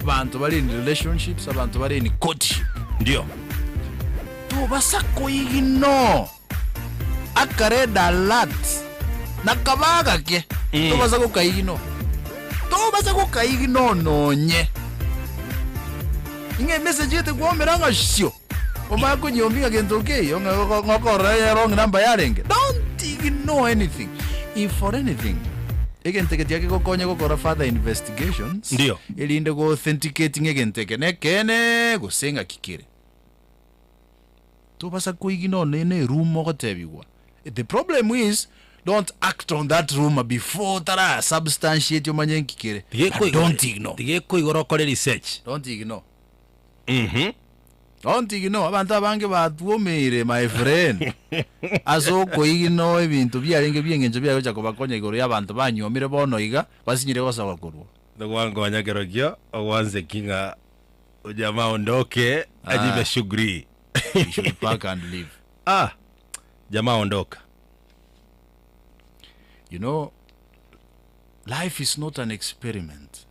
Abanto bare in relationships, abanto bare in courtship. Ndio. Tobasa koiginoo aka red alert na kaba agake tobasa gokaiginoo. Tobasa gokaiginoo nonye. Ing'a emessage gete kwomera ng'a sio. Omanye konyiomi ng'a gento nkeiyo ng'a ng'a okorora eye wrong number yarenge. Don't ignore anything. If for anything, egento eke tiga kegokonye gokora further investigations, Ndio. erinde go authenticate ng'a egento eke nekeene gose ng'aki kere. Tobasa koigina one ne erumour ogotebigwa. The problem is, don't act on that rumour before otara substantiate omanye nki kere. But don't ignore. Tiga ekoigora okore research. Don't ignore. Don't ignore, abanto abange batwomeire my friend ase okoignore ebinto biarenge bi'engencho biare gocha kobakonya igoro y'abanto banywomire bono iga basinyire gosoka korwa. Togwankonya kerokio ogwanse ki ng'a jamaa ondoke ajibe Ah. shughuli. You should pack and leave. Ah, jamaa ondoka. You know, life is not an experiment.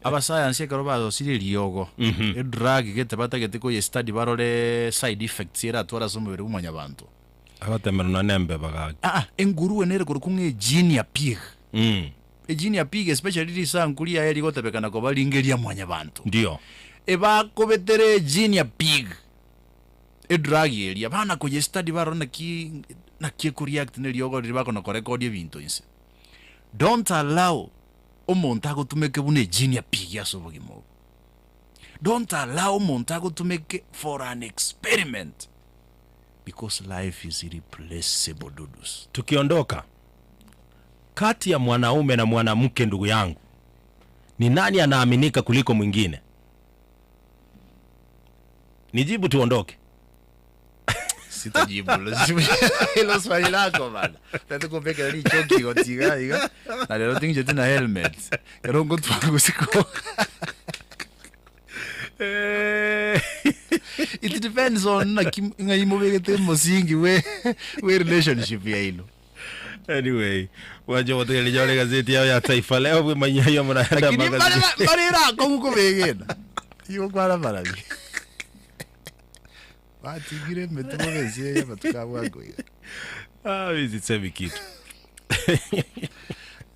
Abasayansi ekero barosirie eriogo, edrug gete batagete koye study barore side effects eratware ase omobere bwa mwanyabanto. Agotemerwa nonya na embeba gaki. Aa, enguruwe nere korokwa ng'a eginia pig. Eginia pig especially risanku riaye rigotebekana koba ringe ria mwanyabanto. Ndio. Ebakobetera eginia pig edrug eria, bana koye study barore naki naki ekoreact na eriogo riria bakona korekodia ebinto inse. Don't allow omonto agotumeke buna eginia pig ase obogima obo. Don't allow omonto agotumeke for an experiment because life is irreplaceable dudus. Tukiondoka, kati ya mwanaume na mwanamke ndugu yangu, ni nani anaaminika kuliko mwingine? Nijibu tuondoke. Sitajibu hilo swali lako bana. Tatukumbekera richoki igoti iga iga na rero ting'incheti na helmet. Ero ngotwara gosiko. It depends on naki ng'ai mobegete omosingi bwe bwe relationship yaino. Anyway, bwanche ogotegereria ore egazeti yao ya Taifa Leo bwemanyia ayio amo naende Lakini mbare amagazeti. mbare erakong'u kobegena. Igo kwana marabi. Batigire emetugo b'ense eye amatuko abo akoira. Ah, mimi sisemi kitu.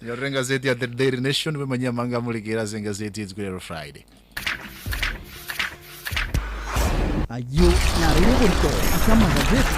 Nyorire engazeti ya The Daily Nation bwemanyia amanga amorekere ase engazeti rituko riaro Friday. Ayio naroire oborito ase amagazeti.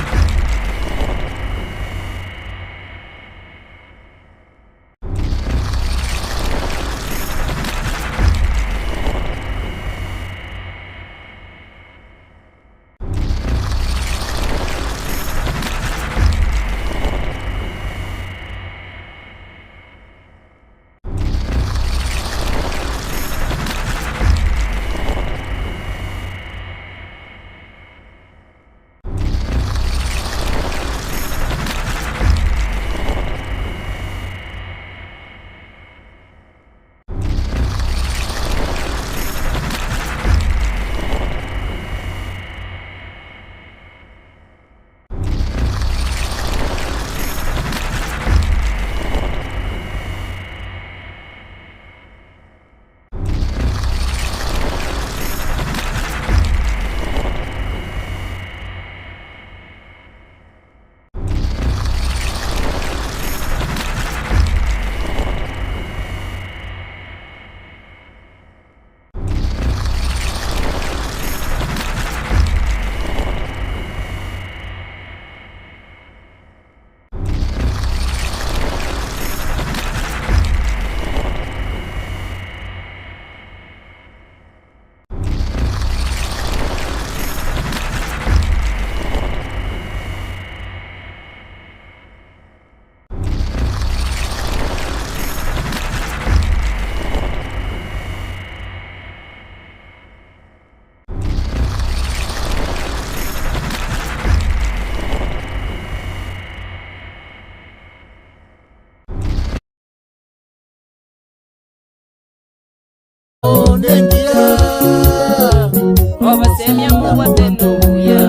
Obasemia mobwate nobuya.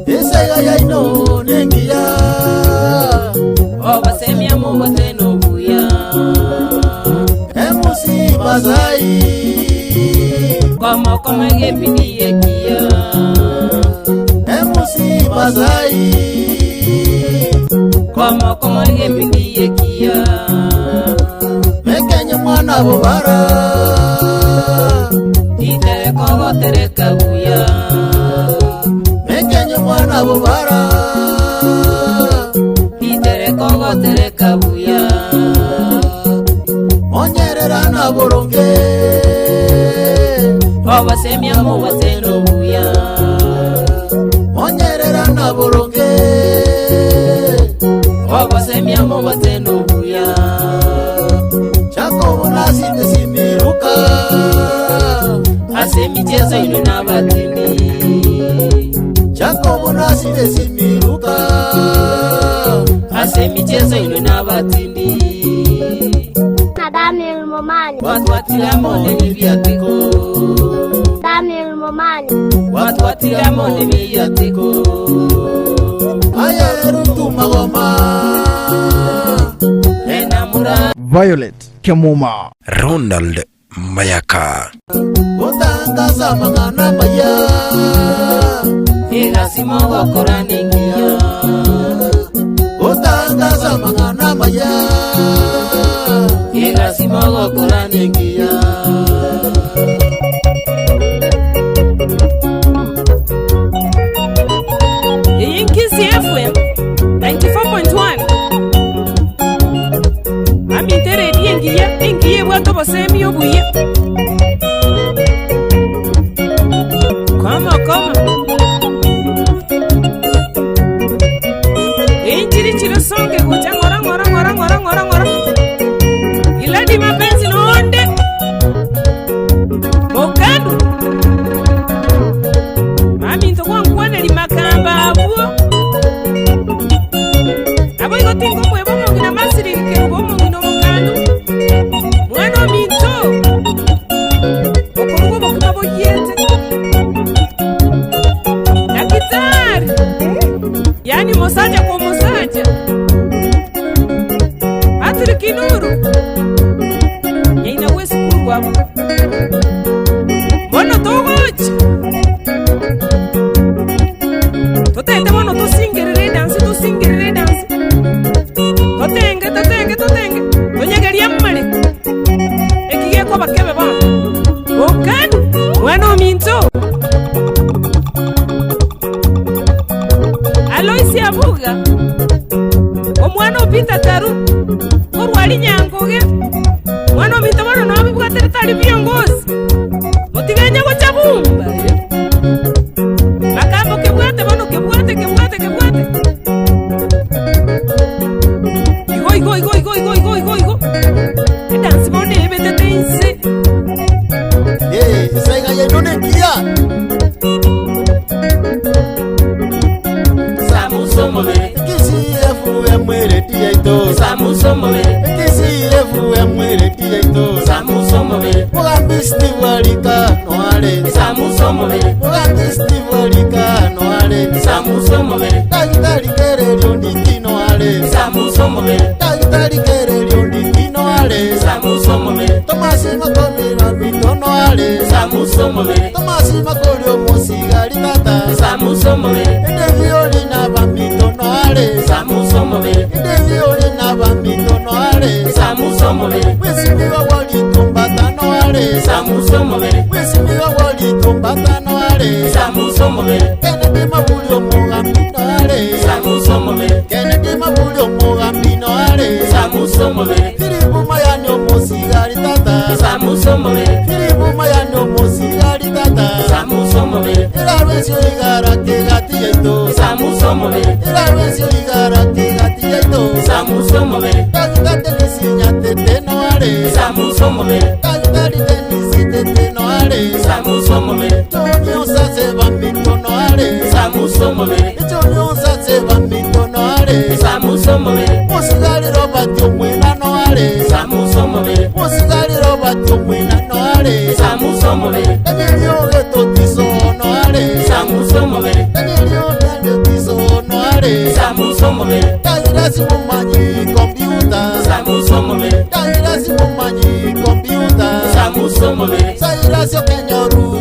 Esaiga yaino nengiya. Obasemia mobwate nobuya. Emusi. Koma koma gepindi ekiya. MC Masai. Koma koma gepindi ekiya. Mekenye mwana bobara. Itereka ogotereka buya. Mekenye mwana bobara. Itereka ogotereka buya. Onyerera na boronge. Obasemia mubatendo buya. Onyerera na boronge. Obasemia mubatendo buya. Jacobo nasinde simiruka. Ase michezo ino n'abatindi. Jacobo nasinde simiruka. Ase michezo ino n'abatindi. Na Daniel Momani. Watu mone mibyatiko. Daniel Momani. Watu mone mibyatiko. Ayeru magoma. Enamura. Violet Kemuma. Ronald Mayaka. Gotangaza mang'ana maya. Egasimo gokora nengiya. Gotangaza mang'ana maya. Egasimo gokora nengiya. Iyinkisi FM 94.1 amintereri engiya engiya ebwate obosemi obuya koma koma enchiri chiro songe gocha ng'ora ng'ora ng'ora ng'ora ng'ora ng'ora iladi mapenzi nonde mokandu maminto gwankwaneri makamba abwo abo igo tingo mweba omong'ina masiriri kerubo omong'ina omokandu mwana ominto okoruga obokima boyete dakitari yani musaja kwa musaja Patrick Nuru nyaina bwesukuru abo bono togocha totete bono tosingerere edansi tosingerere edansi totenge totenge totenge tonyegeria mmare ekigekwa bakebe bono okani mwana ominto Aloisi Abuga omwana opita taru korwari nyangoge mwana ominto bono nobibwatere tari viongozi motigenya gocha bumba makambo kebwate bono kebwate kebwate kebwate igo igo igo igo igo igo igo igo edansi bono ebetete inse Eh, saiga yenu nengiya. Samuso mobere. Kisi FM redi yaito. Samuso mobere. Kisi FM redi yaito. Samuso mobere. Mugambi Steve Alika noale. Samuso mobere. Mugambi Steve Alika noale. Samuso mobere. Daktari Kerelio ndiki noale. Samuso mobere. Daktari Kerelio ndiki noale. Samuso mobere. Tomasi Makoli mito noale. Samuso mobere. Tomasi Makoli omosigari tata. Samuso mobere. Edevi na bamito noale. Samuso mobere. Edevi na bamito noale. Samuso mobere. Wesimiwa walitumbata noale. Samuso mobere. Wesimiwa walitumbata noale. Samuso mobere. Kennedy Mabuli omugambi noale. Samuso mobere. Kennedy Mabuli omugambi noale. Samuso mobere. Filipu Mayani omosigari tata. Samuso mobere. Filipu Mayani omosigari tata. Samuso mobere. Irarwesio igara kegati yaito. Samuso mobere. Irarwesio igara kegati yaito. Samuso mobere. Daktari Denisi Nyatete noale. Samuso mobere. Daktari Denisi Tete noale. Samuso mobere. Joni osase bamito noale. Samuso mobere. Joni osase bamito noale. Samuso mobere. Musigari Robert omwena noale. Samuso mobere. Musigari Robert omwena noale. Samuso mobere. Emilio Getotiso noale. Samuso mobere. Emilio Getotiso noale. Samuso mobere. Dairasi mumanyi kompyuta. Samuso mobere. Dairasi mumanyi kompyuta. Samuso mobere. Sairasi okenyoru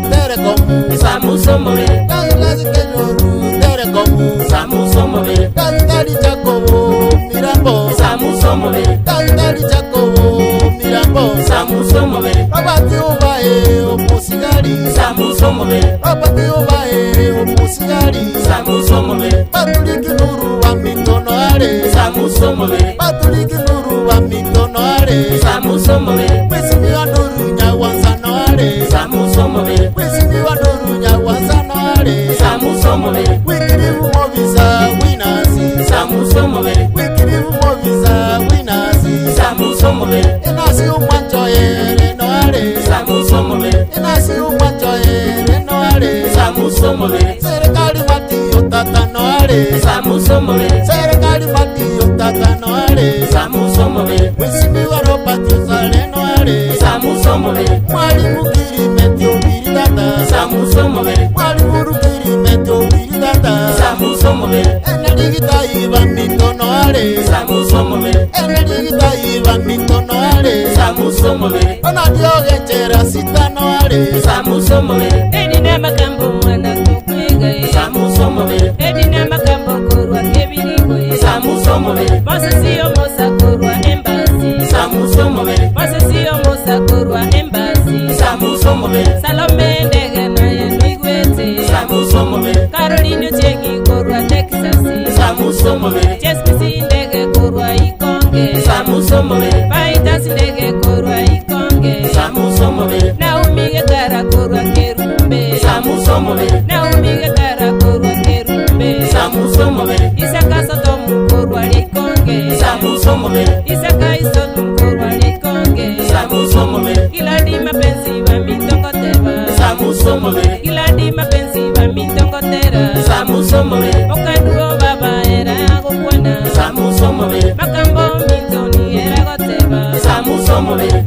Samusa omobere. Douglas Kenyoru Terekomu. Samusa omobere. Daktari Jacobo Mirambo. Samusa omobere. Daktari Jacobo Mirambo. Samusa omobere. Robert Obae Omusigari. Samusa omobere. Robert Obae Omusigari. Samusa omobere. Patrick Nuru wa Mitono are. Samusa omobere. Patrick Nuru wa Mitono are. Samusa omobere. Mheshimiwa Nuru Nyawansano are. Samusa omobere. Mheshimiwa Nuru Nyawansano are. Samusa omobere. Wikirivu Movisa Winasi. Samusa omobere. Wikirivu Movisa Winasi. Samusa omobere. Enasi umwancho ere no are. Samusa omobere. Enasi umwancho ere no are. Samusa omobere. Serikali matiyo tata no are. Samusa omobere. Serikali matiyo tata no are. Samusa omobere. Mheshimiwa Robert Osale no are. Samusa omobere. Mwalimu Kirimeti Obiri tata. Samusa omobere. Mwalimu Kirimeti Obiri tata. Samusa omobere. Enerigita iba mitono are. Samusa omobere. Enerigita iba mitono are. Samusa omobere. Onadiogechera sitano are. Samusa omobere. Edina makambo mwana kukwega ye. Samusa omobere. Edina makambo korwa kebirigo ye. Samusa omobere. Mosesi omosa korwa embassy. Samusa omobere. Mosesi omosa korwa embassy. Samusa omobere. Salome ndege naye nigwete. Samusa omobere. Caroline Chengi korwa Texas. Samusa omobere. Jesmisi ndege korwa Ikonge. Samusa omobere. Faitas ndege korwa Ikonge. Samusa omobere. Naomi Getara korwa Kerumbe. Samusa omobere. Naomi Getara korwa Kerumbe. Samusa omobere. Isaka Sotomu korwa Likonge. Samusa omobere. Isaka Isotu korwa Likonge. Samusa omobere. Giladi mapenzi wa mitongoteba. Samusa omobere. Giladi mapenzi wa mitongotera. Samusa omobere. Okaduo baba era gokwana. Samusa omobere. Makambo mitoni era goteba. Samusa omobere.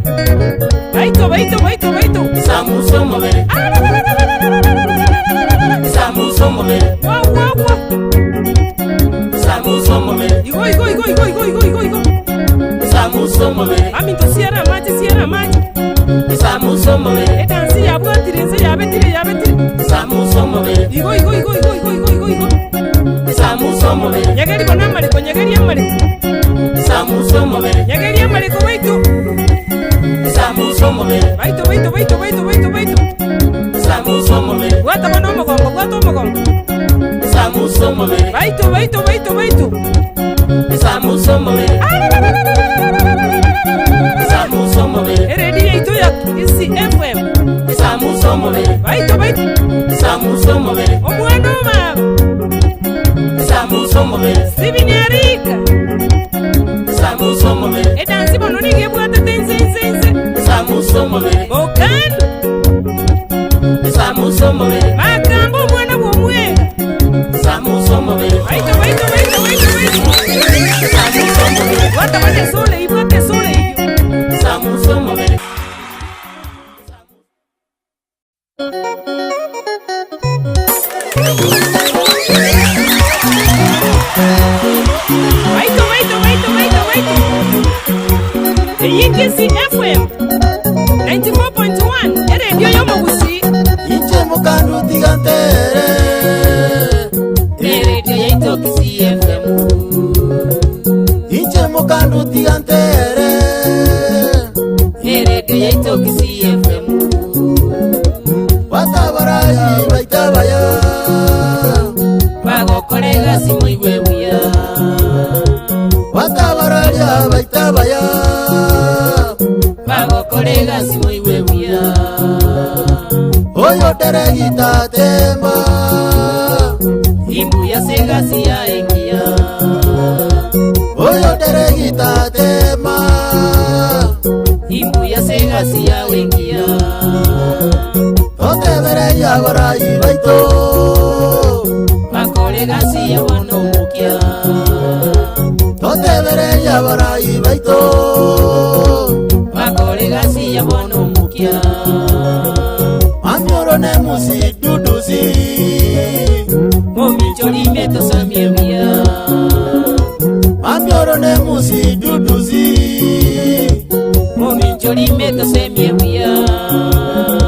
Baito baito baito baito. Samusa omobere. Samusa omobere. Wa wa wa. Samusa omobere. Igo igo igo igo igo igo igo igo. Samusa omobere. Aminto siera amache siera amache. Samusa omobere. Edansi yabwatire ense yabetire yabetire. Samusa omobere. Igo igo igo igo igo igo igo igo. Samusa omobere. Nyegeri bona amareko nyegeri amareko. Samusa omobere. Nyegeri amareko baito. Samusa omobere. Baito baito baito baito baito baito. Samusa omobere. Bwata bono omogongo bwata omogongo. Samusa omobere. Baito baito baito baito. Samusa omobere. Samusa omobere. Eredi yaito ya Isi FM. Samusa omobere. Baito baito. Samusa omobere. Omwana omabo. Samusa omobere. Steven Arika. Samusa omobere. Edansi bono nigo ebwatete ense ense ense. Samusa omobere. Bokando. Samusa omobere. Makambo omwana bw'omwega. Samusa omobere. Baito baito baito baito baito. Samusa omobere. Bwata bane esole ibwata esole iyo. Samusa omobere. Baito baito baito baito baito. Eyingisi FM 94.1 eredio y'omogusi. Inche mukandu tigantere. Eredio yaito Kisii FM. Inche mukandu tigantere. Eredio yaito Kisii FM. Batabaraya baitabaya. Bagokorega simoigwe buya. Batabaraya baitabaya. Bagokorega simoigwe buya. Oyo teregita temba. Imbuya segasi ya engiya. Oyo teregita tema. Imbuya segasi ya engiya. Totebereya barayi baito. Bakorega si ya bono mukia. Totebereya barayi baito. Bakorega si ya bono mukia. Mamioro ne musi dudusi. Momichori meto samie buya. Mamioro ne musi dudusi. Momichori meto semie buya.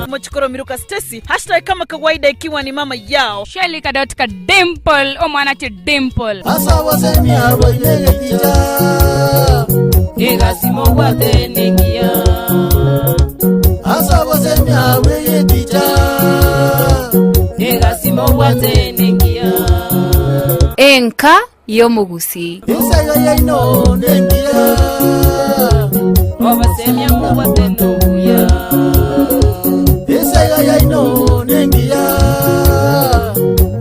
Mochikoro Nkoro Miruka Stacy, hashtag kama kawaida ikiwa ni mama yao. Shelly Kadot ka Dimple, omwana chi Dimple. Ase obosemia bwaino egeticha. Egasi mobwate nengiya. Ase obosemia bw'egeticha. Egasi mobwate nengiya. Enka y'omogusii. Ensaga yaino nengiya. Obosemia mobwate nobuya. Ensaga yaino nengiya.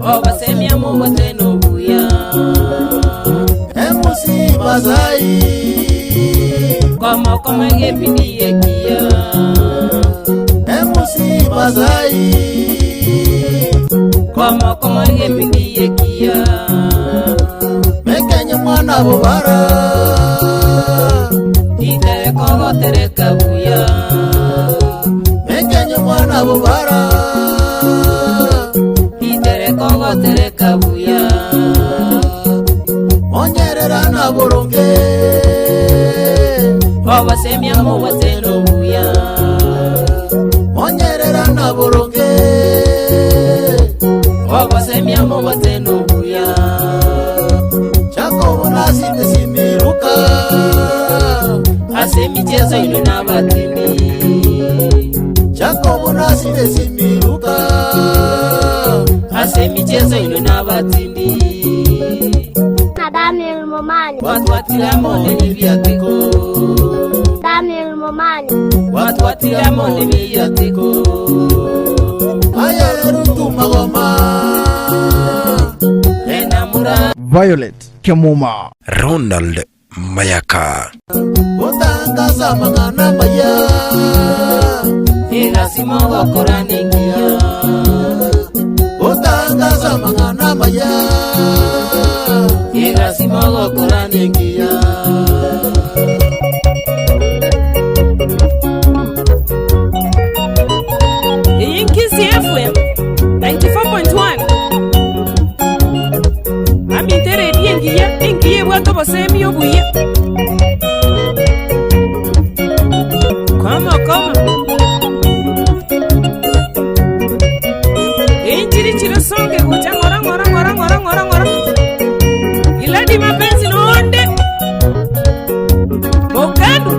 Obosemia mobwate nobuya. Emusi Masai. Komo komo egepindi ekiya. Emusi Masai. Komo komo egepindi ekiya. Mekenye mwana bobara. Itereka ogotereka buya. Mekenye mwana bobara. Itereka ogotereka buya. Onyerera na boronge. Obosemia mobwate nobuya. Onyerera na boronge. Obosemia mobwate nobuya. Jacobo nasinde simiruka. Ase emichezo ino n'abatindi. Jacobo nasinde simiruka. Ase emichezo ino n'abatindi. Na Daniel Momani. Watwatiramo n'ebiatiko. Daniel Momani. Watwatiramo n'ebiatiko. Ayereru tumagoma. Enamura. Violet Kemuma. Ronald Mayaka. Otangaza mang'ana maya. Egasi mogokora nengiya. Otangaza mang'ana maya. Egasi mogokora nengiya. Iyi Nkisi FM 94.1 aminto eredio engiya engiya ebwate obosemi obuya koma koma enchiri chiro songe gocha ng'ora ng'ora ng'ora ng'ora ng'ora ng'ora iladi mapenzi nonde mokandu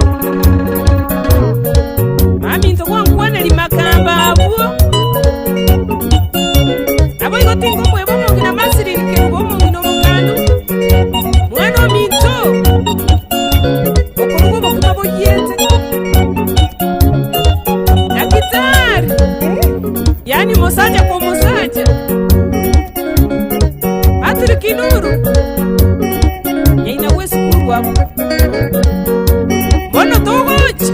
maminto gwankwaneri makamba abwo nabo igo tingo mweba omong'ina masiriri kerubo omong'ina omokandu mwana ominto okoruga obokima boyete dakitari yani musaja kwa musaja Patrick Nuru nyaina wesukuru abo bono togocha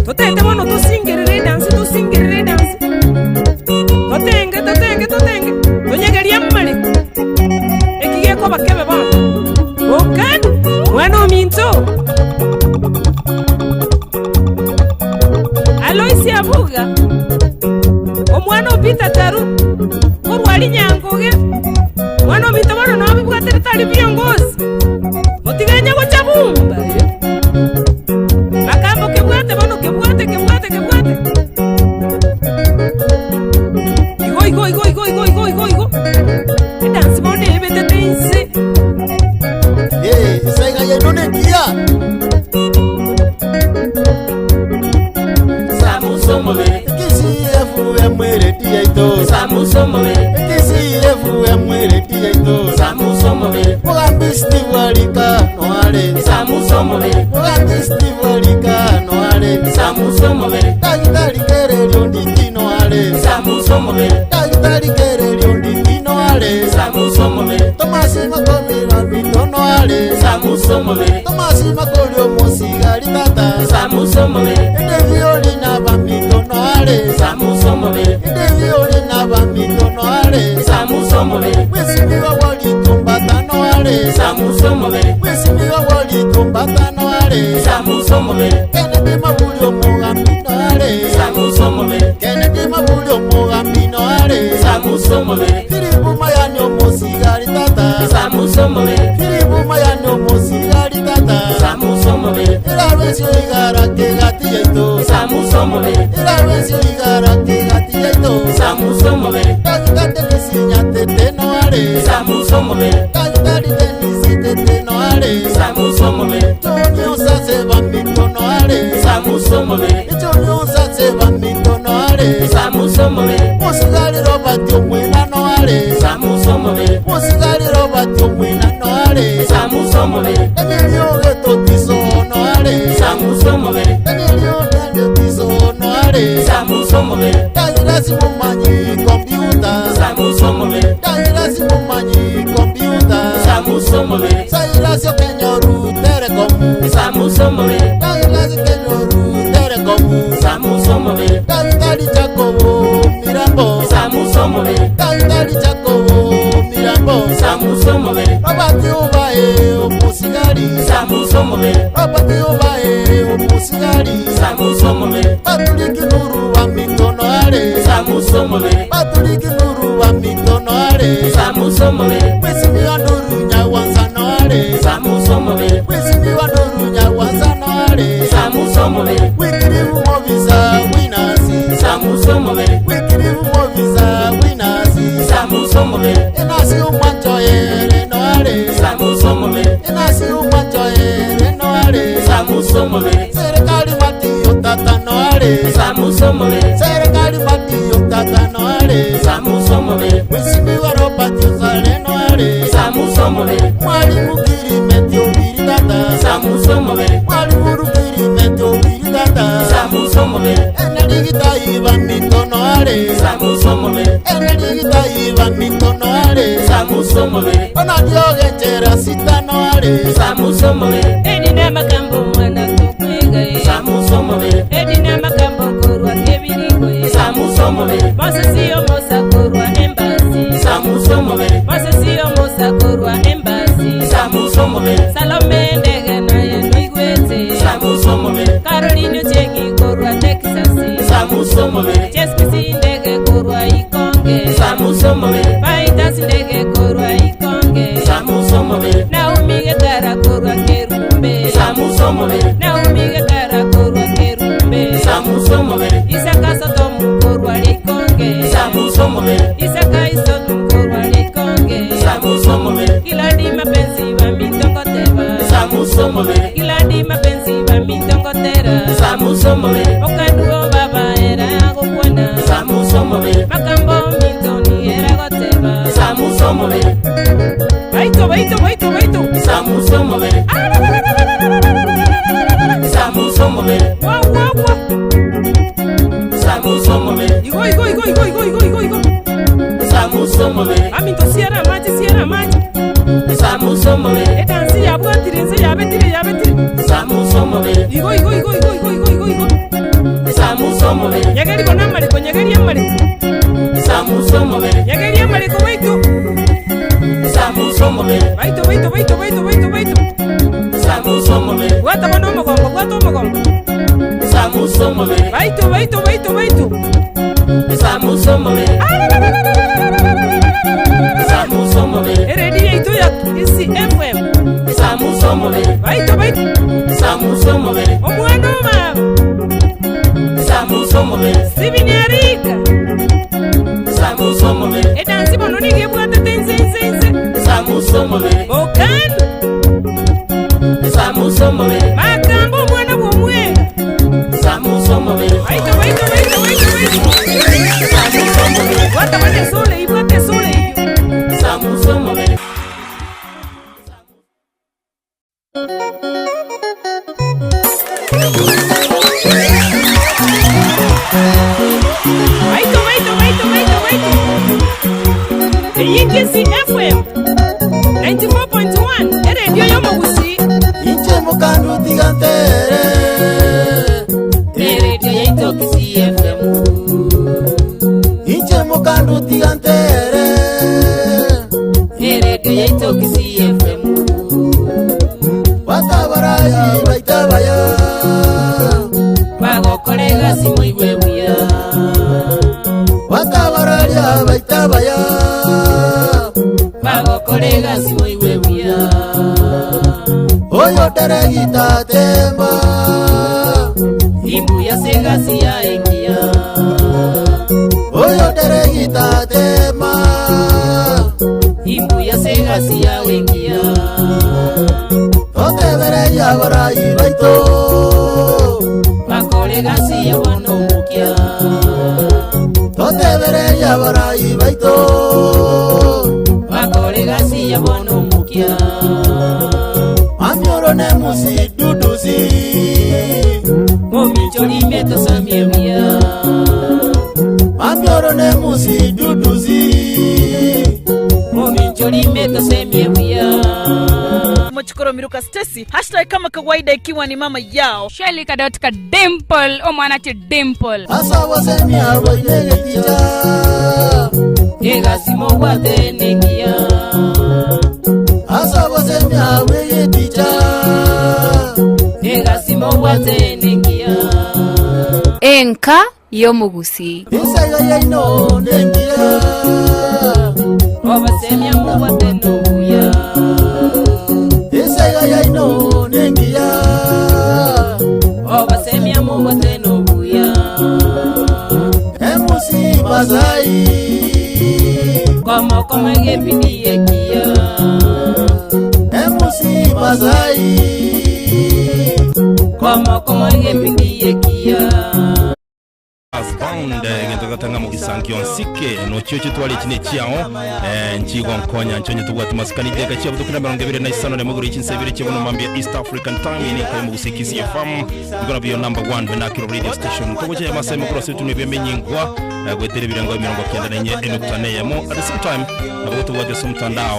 totete bono tosingerere edansi tosingerere edansi totenge totenge totenge tonyegeria mmare ekigeko bakebe bono okani mwana ominto Aloisi Abuga omwana opita taru korwari nyangoge mwana ominto bono nobibwatire tari viongozi motiganya gocha bumba makambo kebwate bono kebwate kebwate kebwate igo igo igo igo igo igo igo igo edansi bono ebetete inse Eh, saiga yaino nengiya. Samusa omobere. Kisi FM eredi yaito. Samusa omobere. Kisi FM eredi yaito. Samusa omobere. Mugambi Steve Alika noare. Samusa omobere. Mugambi Steve Alika noare. Samusa omobere. Daktari Kererio ndiki noare. Samusa omobere. Daktari Kererio ndiki noare. Samusa omobere. Tomasi Makomira mito noare. Samusa omobere. Tomasi Makorio mosigari tata. Samusa omobere. Edevioli na bamito noare. Samusa omobere. Edevioli na bamito noare. Samusa omobere. Mwisimiwa walitumbata noare. Samusa omobere. Mwisimiwa walitumbata noare. Samusa omobere. Kennedy Mabulio omugambi noare. Samusa omobere. Kennedy Mabulio omugambi noare. Samusa omobere. Filipu Mayani omosigari tata. Samusa omobere. Filipu Mayani omosigari tata. Samusa omobere. Erabesio igara kegati yaito. Samusa omobere. Irarwesio igara kegati yaito. Samusa omobere. Daktari Denisi Nyatete no are. Samusa omobere. Daktari Denisi Tete no are. Samusa omobere. Tony Osase bamito no are. Samusa omobere. Tony Osase bamito no are. Samusa omobere. Musigari Robert Omwena no are. Samusa omobere. Musigari Robert Omwena no are. Samusa omobere. Emilio Getotiso no are. Samusa omobere. Emilio Getotiso no are. Samusa omobere. Dairasi mumanyi kompyuta. Samusa omobere. Dairasi mumanyi kompyuta. Samusa omobere. Sairasi okenyoru telecom. Samusa omobere. Dairasi kenyoru telecom. Samusa omobere. Daktari Jacobo Mirambo. Samusa omobere. Daktari Jacobo Mirambo. Samusa omobere. Robert Ubae omusigari. Samusa omobere. Robert Ubae omusigari. Samusa omobere. Patrick Nuru wa mitono are. Samusa omobere. Patrick Nuru wa mitono are. Samusa omobere. Mheshimiwa Nuru Nyawanza no are. Samusa omobere. Mheshimiwa Nuru Nyawanza no are. Samusa omobere. Wikirivu Movisa Winasi. Samusa omobere. Wikirivu Movisa Winasi. Samusa omobere. Inasi umwancho ere no are. Samusa omobere. Inasi umwancho ere no are. Samusa omobere. Serikali matiyo tata no are. Samusa omobere. Serikali matiyo tata no are. Samusa omobere. Mheshimiwa Robert Osare no are. Samusa omobere. Mwalimu Kirimeti Obiri tata. Samusa omobere. Mwalimu Kirimeti Obiri tata. Samusa omobere. Enerigita iba mitono are. Samusa omobere. Enerigita iba mitono are. Samusa omobere. Onadiogechera sitano are. Samusa omobere. Edina makambo mwana kokwiga Samusa omobere. Edina makambo korwa kebirigo Samusa omobere. Mosesi omosa korwa embassy Samusa omobere. Mosesi omosa korwa embassy Samusa omobere. Salome ndege naye noigwete Samusa omobere. Caroline Ochengi korwa Texas Samusa omobere. Chespisi ndege korwa Ikonge Samusa omobere. Faitas ndege korwa Ikonge Samusa omobere. Naomi Getara korwa Kerumbe Samusa omobere. Naomi Getara korwa Kerumbe Samusa omobere. Isaka Sotomu korwa Ikonge Samusa omobere. Isaka Isotu korwa Ikonge Samusa omobere. Kiladi mapenzi wa mitongoteba Samusa omobere. Kiladi mapenzi wa mitongotera Samusa omobere. Okaduo baba era gokwana Samusa omobere. Makambo mitoni era goteba Samusa omobere. Baito baito baito baito Samusa omobere. Samusa omobere. Wa wa wa Samusa omobere. Igo igo igo igo igo igo igo igo Samusa omobere. Aminto siera amache siera amache Samusa omobere. Edansi yabwatire ense yabetire yabetire Samusa omobere. Igo igo igo igo igo igo igo igo Samusa omobere. Nyegeri bona amareko nyegeri amareko Samusa omobere. Nyegeri amareko baito Samusa omobere. Baito baito baito baito baito baito Samusa omobere. Bwata bono omogongo bwata omogongo Samusa omobere. Baito baito baito baito Samusa omobere. Samusa omobere. Eredi yaito ya ECFM Samusa omobere. Baito baito Samusa omobere. Omwana omama Samusa omobere. Steven Arika Samusa omobere. Edansi bono nigo ebwatete ense ense ense Samusa omobere. Okando Samusa omobere. Makambo omwana bw'omwenga Samusa omobere. Baito baito baito baito baito Samusa omobere. Bwata bwana esole iyi bwata esole iyo Samusa omobere. Baito baito baito baito baito Eyikisi FM 94.1 eredio y'omogusi Inche mukandu tigantere. Eredio yaito Kisii FM. Inche mukandu tigantere. Eredio yaito Kisii FM. Batabarayi baitabaya. Bagokorega simoigwe buya. Batabararia baitabaya. Bagokorega simoigwe buya. Oyo teregita temba. Imbuya se Egasi ya engiya. Oyo deregita tema. Imbuya se egasi ya engiya. Totebereria abarai baito. Bakore egasi ya bono omokia. Totebereria abarai baito. Bakore egasi ya bono omokia. Mamioro ne musi dudusi. Momichori metosamie buya. Mamioro ne musi dudusi. Momichori metosemie buya. Mochikoro Miruka Stacy hashtag kama kawaida ikiwa ni mama yao Shelly Kadotka Dimple omwana Dimple. Asa wasemia bainegeticha. Egasi mogwate nengiya. Asa wasemia weyeticha. Egasi mogwate nengiya. Enka y'omugusi. Isaga yaino nengia. Obasemia mubwate nobuya. Isaga yaino nengia. Obasemia mubwate nobuya. Emusi bazai. Komo koma gebidi ekiya. Emusi bazai. Komo koma gebidi ekiya. Bound gento gatanga mu gisankio nsike no cyo twari kine chiao nchigo nkonya nchonye tubwati masikani deka chia butukira 25 ne muguru ichi nsebire chibono mambia East African Time ni kayo mu gusikisi FM gonna be your number one vernacular radio station togoche ya masai mukuru setu ne byemenyingwa gwetere birango 94 enukta neyemo at the same time nabo tubwate so mtandao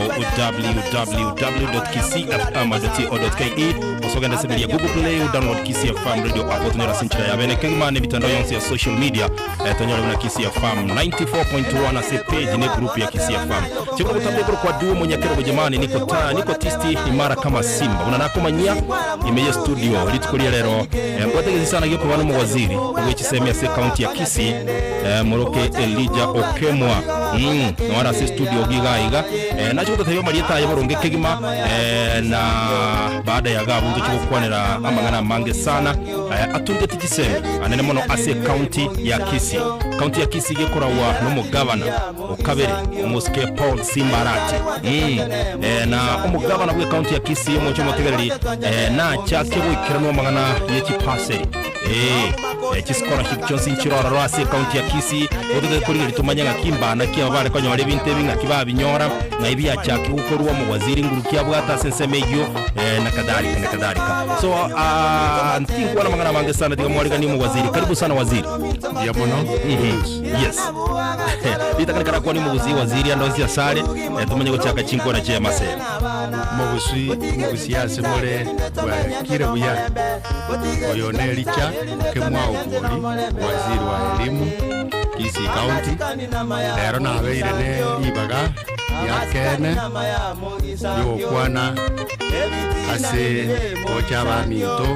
www.kcfm.co.ke osogenda seberia Google Play download KCFM radio app tunyora sinchira ya bene kegima ne mitandao yonse ya social media tonyora na KCFM 94.1 ase page ne group ya KCFM chikoro kutabekoro kwa duo munyakero bujamani niko ta niko tisti imara kama simba unanakomanyia imeye studio litukulia lero ngwategezi sana giko bano mu waziri wechisemia se county ya Kisii moroke Elijah Okemwa nwara se studio gigaiga nacho kutatebya marieta ya boronge kegima na baada ya gabu nto chikokwanera amangana mange sana atunde tikiseme anene mono ase county ya Kisii county ya Kisii gekorawa no mugabana okabere omuske Paul Simbarati na omugabana bwe county ya Kisii omucho motegereri na chake gwikiranwa mangana yechipaseri scholarship chonsi nchirora rwase county ya Kisii otete kuri tumanya ngakimbana kia bare konyore binte binga kibabinyora na ibya chaki gukorwa mu waziri nguru kia bwata sensemeyo na kadhalika na kadhalika so ntingwa na mangana mange sana diga mwalika ni mu waziri karibu sana waziri ya mono yes litakana kwa ni muguzi waziri andozi asale tumanye gochaka chinkora che masere mugusi mugusi asemore wa kire buya oyo ne licha kemwa ogori waziri wa elimu Kisii County lero nabeire ne ribaga ya kene yokwana ase gocha baminto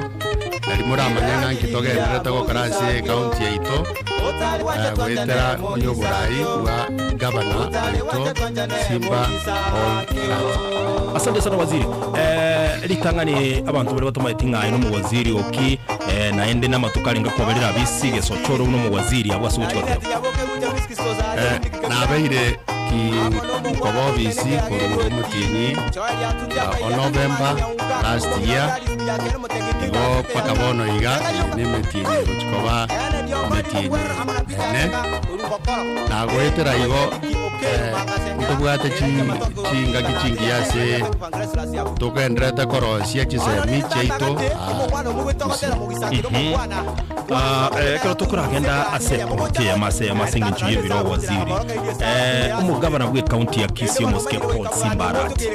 nari moramanya ng'a nkitogenderete gokora ase county yaito gwetera onye oborai bwa gavana oito Simba Paul Rat. Asante sana waziri litangani abantu bari batomaete ng'aye no muwaziri oki naende n'amatuka arenga koberera abisige sochoro no muwaziri abo ase gochigoteba nabeire ki nkoba obisi korwa omotienyi o November last year igo mpaka bono iga ne emetienyi gochikoba emetienyi ene nagoetera igo ntobwate chingaki chingiya ase togenderete korosia chisemi chiaito ekero tokoragenda ase komite ya mase ng'encho y'ebiro waziri omugabana bwe county ya Kisii omosike Paul Simbarati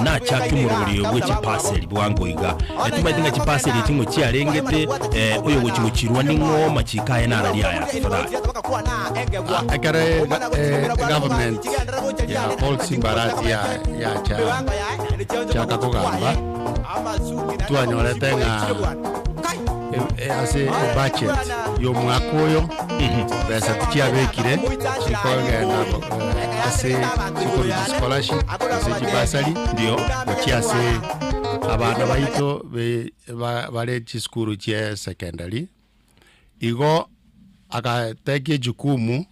nachake omorobori bwe chipaseri bwango iga tumaite ng'a chipaseri ching'o chiarengete oyo gochigochirwa ning'o machikaye narari aya tafadhali ekere government ya Paul Simbarati ya ya cha chaka kogamba twanyorete ng'a ase budget y'omwaka oyo mbeca tichiabekire chikogenda ase chikoruti scholarship ase chibasari ndio gochia ase abana baito bare chisukuru chia secondary Igo agateki ejukumu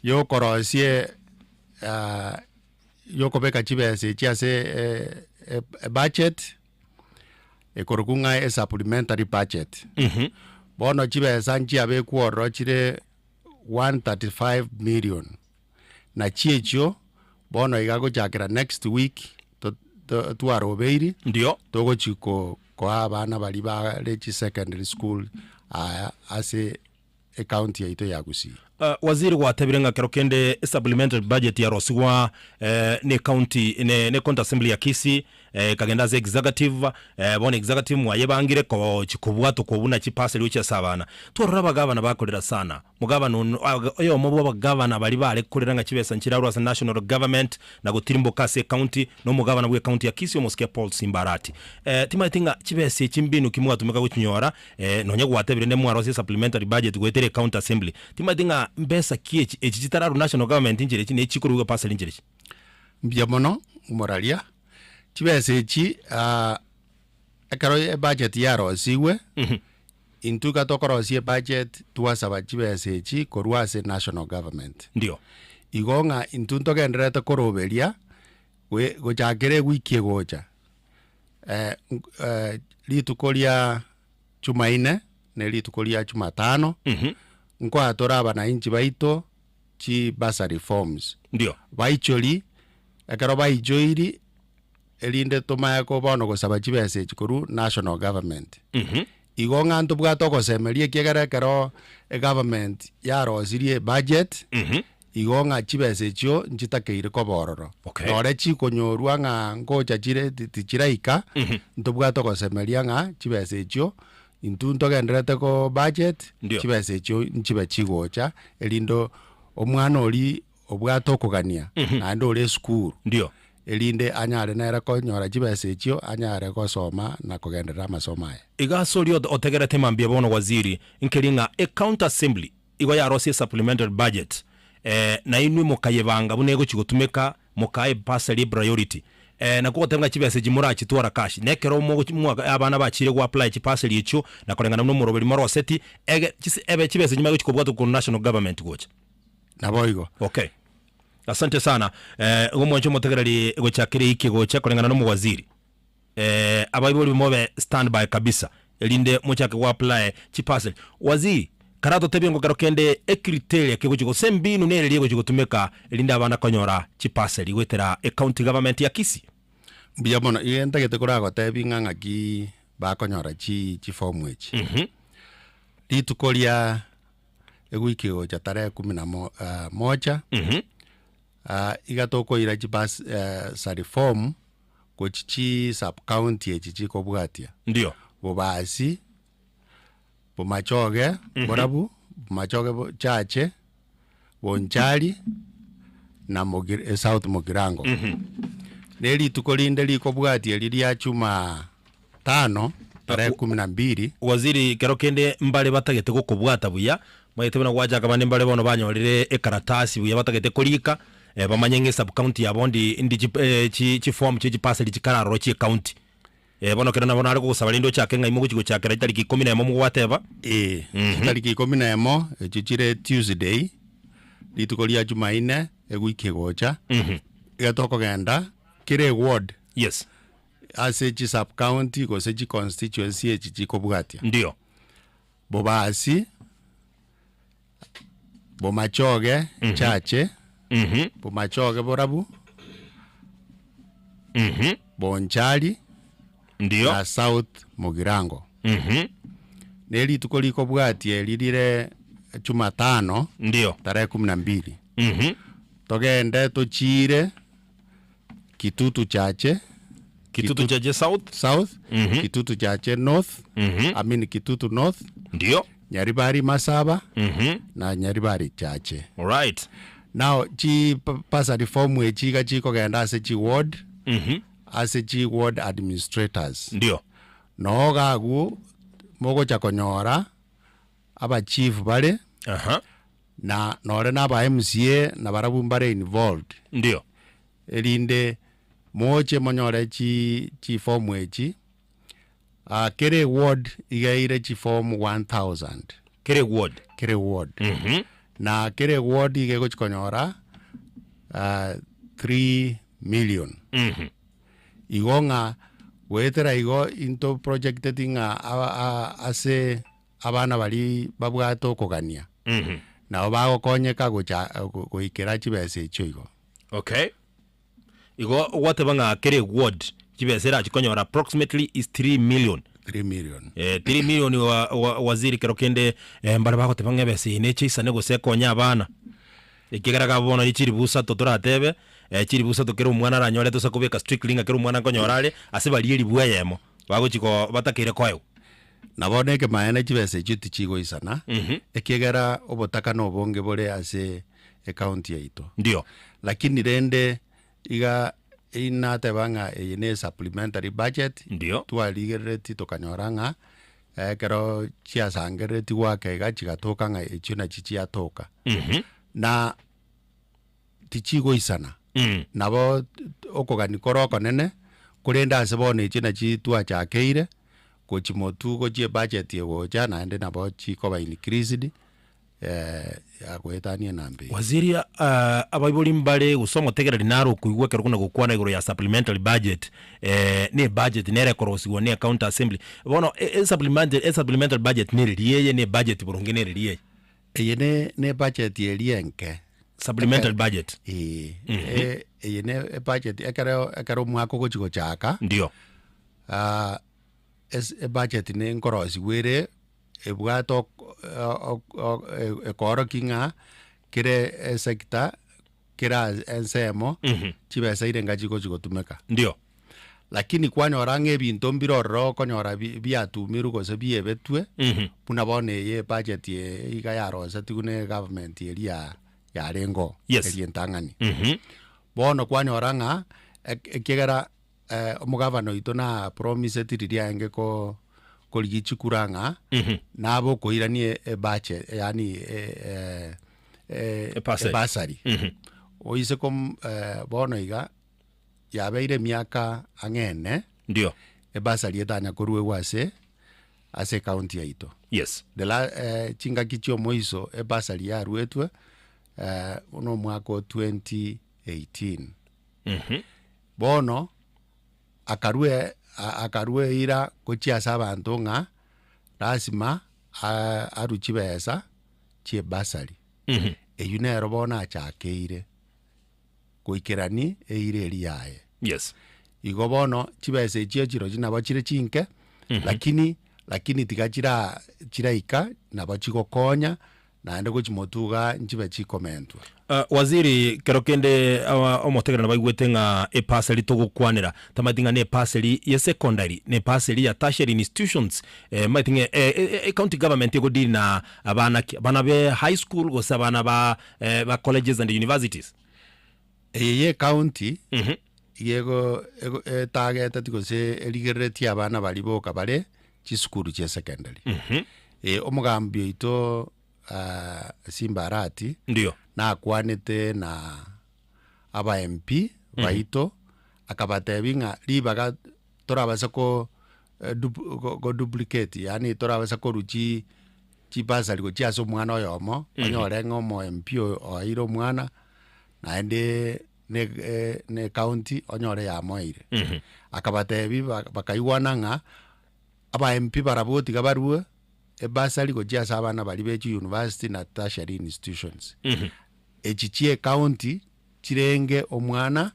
yokorosie yokobeka chibesa echi ase ebudget ekorokwa ng'a esupplementary budget. Bono chibesa nchiabekwa ororo chire 135 million, nachi echio bono iga gochakera next week twarobeiri Ndio. togochi koa abana baria bare chisecondary school aya ase ecounty yaito ya Gusii. Waziri gwatebire ng'a kero kende esupplementary budget yarosigwa ne county ne county assembly ya Kisii ekagenda ase executive bono executive mwayebangire kochi kobwatwa kobuna chiparcel gochia ase abana. Twarora abagavana bakorera sana. Mogavana ono oyomo bwa abagavana baria bare korera ng'a chibesa nchirarwe ase national government na gotirimboka ase ecounty na omogavana bwe ecounty ya Kisii omosike Paul Simba Arati. Timanyeti ng'a chibesa echi mbinu ki mwatumeka gochinyora Nonya gwatebire nde mwarosie supplementary budget goetera ecounty assembly, timanyeti ng'a mbesa ki echi, echi chitararwe national government nchire echi, ne chikorigwa bursary nchire echi? Mbuya mono omoraria, chibesa echi ekero ebudget yarosigwe, intwe iga tokorosia ebudget twasaba chibesa echi korwa ase national government. Ndio. Igo ng'a intwe ntogendererete koroberia gochakera ewiki egocha. Rituko ria Jumaine ne rituko ria Jumatano, nkoa tore abanainchi baito chi bursary forms. Ndio. Baichori, ekero baichoiri, erinde tomaye ko bono gosaba chibesa echi korwa national government. Igo ng'a ntobwate ogosemeria ekiagera ekero egovernment yarosirie ebudget, Igo ng'a chibesa echio nchitakeire koba ororo. Okay. Nore chikonyorwa ng'a ngocha chire tichiraika, ntobwate ogosemeria ng'a chibesa echio intwe ntogendererete ko budget, Ndio. chibesa echio nchibe chigocha erinde omwana oria obwate okogania naende ore esukuru, Ndio. erinde anyare nere konyora chibesa echio anyare gosoma na kogenderera amasomo aye. Iga ase oria otegerete mambia bono waziri, nkeri ng'a ecounty assembly Igo yarosie supplementary budget na inwe mokayebanga buna egochi gotumeka mokaa ebursary epriority nakwo goteba ng'a chibesa echi morachitwara cash na ekero mogochi mwa abana bachire go apply chibursary echio na koreng'ana buna omoroberi moroseti ege chise ebe chibesa echi magochi kobwatwa korwa national government gocha. Naboigo. Okay. Asante sana. Igo mwanche omotegereri gochakera eiki gocha koreng'ana na omowaziri. Abaibori mobe stand by kabisa erinde mochake go apply chiparcel. Waziri, karatotebie ngokero kende ecriteria kegochi gose embinu nere eria egochi gotumeka erinde abana konyora chiparcel goetera ecounty government ya Kisii? Mbuya mono, iga ntagete koragotebi ng'a ng'aki bakonyora chi chifomu echi. Rituko ria ewiki egocha tarehe kumi na mo moja, iga tokoira chibursary form gochia chi sub county echi chikobwatia. Ndio. Bobasi, Bomachoge borabu, Bomachoge bochache, Bonchari na Mogi South Mogirango. Ne rituko rinde rikobwatia eri ria Jumatano tarehe kumi na mbili. Waziri kero kende mbare batagete gokobwata buya, omanyete buna gwachaka bande mbare bono banyorire ekaratasi buya batagete korika, bamanye ng'a esub county yabo ndi ndi chi chiform chie chiparcel chikararoro chie ecounty. Bono kero nabo nare kogosaba rende ochake ng'a imogochi gochakera chitariki ikomi na emo mogwateba. Ee, chitariki ikomi na emo echio chire Tuesday, rituko ria Jumaine ewiki egocha, iga tokogenda kera eward. Yes. Ase chi sub county gose chi constituency echi chikobwatia. Ndio. Bobasi, Bomachoge Chache, Bomachoge Borabu, Bonchari, Ndio. na South Mugirango. Ne rituko rikobwatia eri rire Jumatano, Ndio. tarehe kumi na mbili. Togende tochiire Kitutu Chache, Kitutu Chache South, South, Kitutu Chache North, I mean Kitutu North, Ndio. Nyaribari Masaba, na Nyaribari Chache. Alright. Now chi bursary form echi iga chikogenda ase chi ward, ase chi ward administrators. Ndio. Noo iga agwo mogocha konyora aba chief bare, Aha. na nore na aba MCA nabarabwo mbare involved. Ndio. Erinde moche monyore chi chiform echi, kera eward iga eire chiform 1000. Kere ward. Kere ward. Na kere ward iga egochi konyora 3 million. Igo ng'a goetera igo into projecteti ng'a ase abana baria babwate okogania, nabo bagokonyeka gocha goikera chibesa echio igo. Okay. Igo gwateba ng'a kera eward chibesa erachi konyora approximately is 3 million. 3 million. Eh, 3 million wa, wa, waziri kero kende eh, mbare bagoteba ng'a ebesa eye neche isane gose ekonye abana. Ekiagera gabo bono ne chiribu isato toratebe, eh, chiribu isato kera omwana aranyore tosa kobeka strictly ng'a kera omwana nkonyora are, ase baria eribu eyemo, bagochi ko batakeire koegwa. Na bono ekemaene chibesa echio tichigoisana, ekiagera obotaka nobonge bore ase ecounty yaito. Ndio. Lakini rende iga inateba ng'a eye ne supplementary budget, Ndio. twarigerereti tokanyora ng'a ekero chiasangereretigwe goaka iga chigatoka ng'a echio nachi chiatoka. Na tichigoisana. Nabo okogania kore okonene, korende ase bono echio nachi twachakeire, gochia motwe gochia ebudget egocha naende nabo chikoba increased goetania enamba eye. Waziri, abaibori mbare gose omotegereri nare okoigwa ekero buna gokwana igoro ya supplementary budget, ne ebudget nere ekorosigwa ne ecounty assembly. Bono e supplementary budget nere eye ne ebudget boronge nere eye? Eye ne ne ebudget eria enke. Supplementary budget. Eeh, eye ne ebudget ekero ekero omwaka ogochi gochaka, Ndio. ase ebudget ne nkorosigwa ere ebwate ok- ok- ok ekoorokia ng'a kere esector, kera ensemo, chibesa irenga chigochi gotumeka. Ndio. Lakini kwanyora ng'a ebinto mbire ororo okonyora bi- biatumirwe gose biebetwe, buna bono eye ebudget eye iga yarosetigwe na egovernment eria ya yarenge oo, Yes. eria entang'ani. Bono kwanyora ng'a ek- ekiagera omogavana oito na promiseti riria aenge ko korigia chikura ng'a nabe okoirania ebudget yaani Ebasari. ebasari. Oise kom bono iga. Yabeire emiaka ang'e ene Ndio. ebasari etanya koruegwa ase ase ecounty yaito. Yes. The la, eh, chingaki chi'omoiso ebasari yaruetwe eh, buna omwaka o 2018. Bono akarue akarua eira gochia ase abanto ng'a lasima arue chibesa chi'ebasari. Eyio nero bono achakeire. goikerani eira eria yaye. Yes. Igo bono chibesa echio chirochio nabo chire chinke, lakini lakini tiga chira chiraika nabo chigokonya naende gochimotuga nchibe chikomentwa. Uh, waziri kero kende awa omotegerano baigwete ng'a epaseri togokwanera tamanyeti ng'a ne epaseri ye secondary ne epaseri ya tertiary institutions eh, maeti ng'a eh, eh, eh, county government egodeal na abana ki abana be high school gose abana ba eh, ba colleges and universities. Eye ye county iga ego ego etageteti gose erigereretie abana baria boka bare chisukuru chia secondary. Omogambi oito Simba Arati Ndio. nakwanete na aba MP baito akabatebia ng'a ribaga torabase ko go duplicate yaani torabase korwa chi chibasari gochia ase omwana oyomo, onyore ng'a omo MP oyo oeire omwana, naende ne ne ecounty onyore yamoeire. Akabatebia ba bakaigwana ng'a aba MP barabwo tiga barue ebasari gochia ase abana baria be chiuniversity na tertiary institutions. Echi chia ecounty chirenge omwana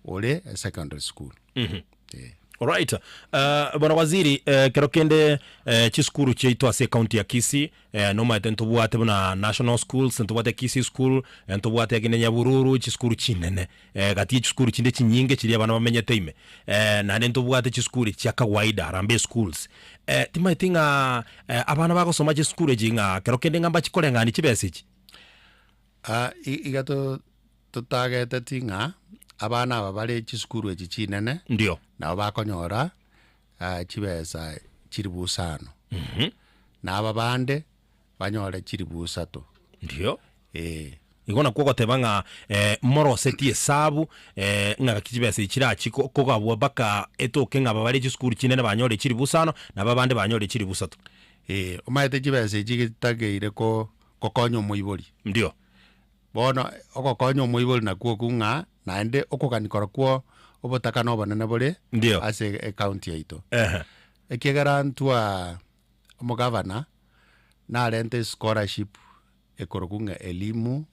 ore esecondary school. Eh. Alright. Uh, bwana waziri eh, kero kende eh, chisukuru chiaito ase ekaunti ya Kisii eh, nomaete ntobwate buna national schools ntobwate Kisii school eh, ntobwate agende Nyabururu chisukuru chinene eh, gati ye chisukuru chinde chinyinge chiria abana bamenyete ime eh, naende ntobwate chisukuru chia kawaida Harambee schools eh, timaeti ng'a eh, abana bagosoma chisukuru echi ng'a kero kende ng'a mbachikoreng'ani chibesa echi Ah, i- iga to totageteti ng'a abana aba bare chisukuru echi chinene Ndio. nabo bakonyora ah, chibesa chilifu isano na aba bande banyore chilifu isato. Ndio. Eh. Igo nakwo ogoteba ng'a eh, morosetie esabu eh, ng'a gaki chibesa echi chirachi ko- kogabwa mpaka etoke ng'a aba bare chisukuru chinene banyore chilifu isano, na aba bande banyore chilifu isato. Eh, omanyete chibesa echi getakeire ko gokonya omoibori. Ndio. Bono ogokonya omoibori nakwo okwo ng'a naende okogani korokwo obotaka na obonene bore Ndio. ase ecounty yaito. Ehe. Ekiagera ntwa omogavana narente escholarship ekorokwa ng'a Elimu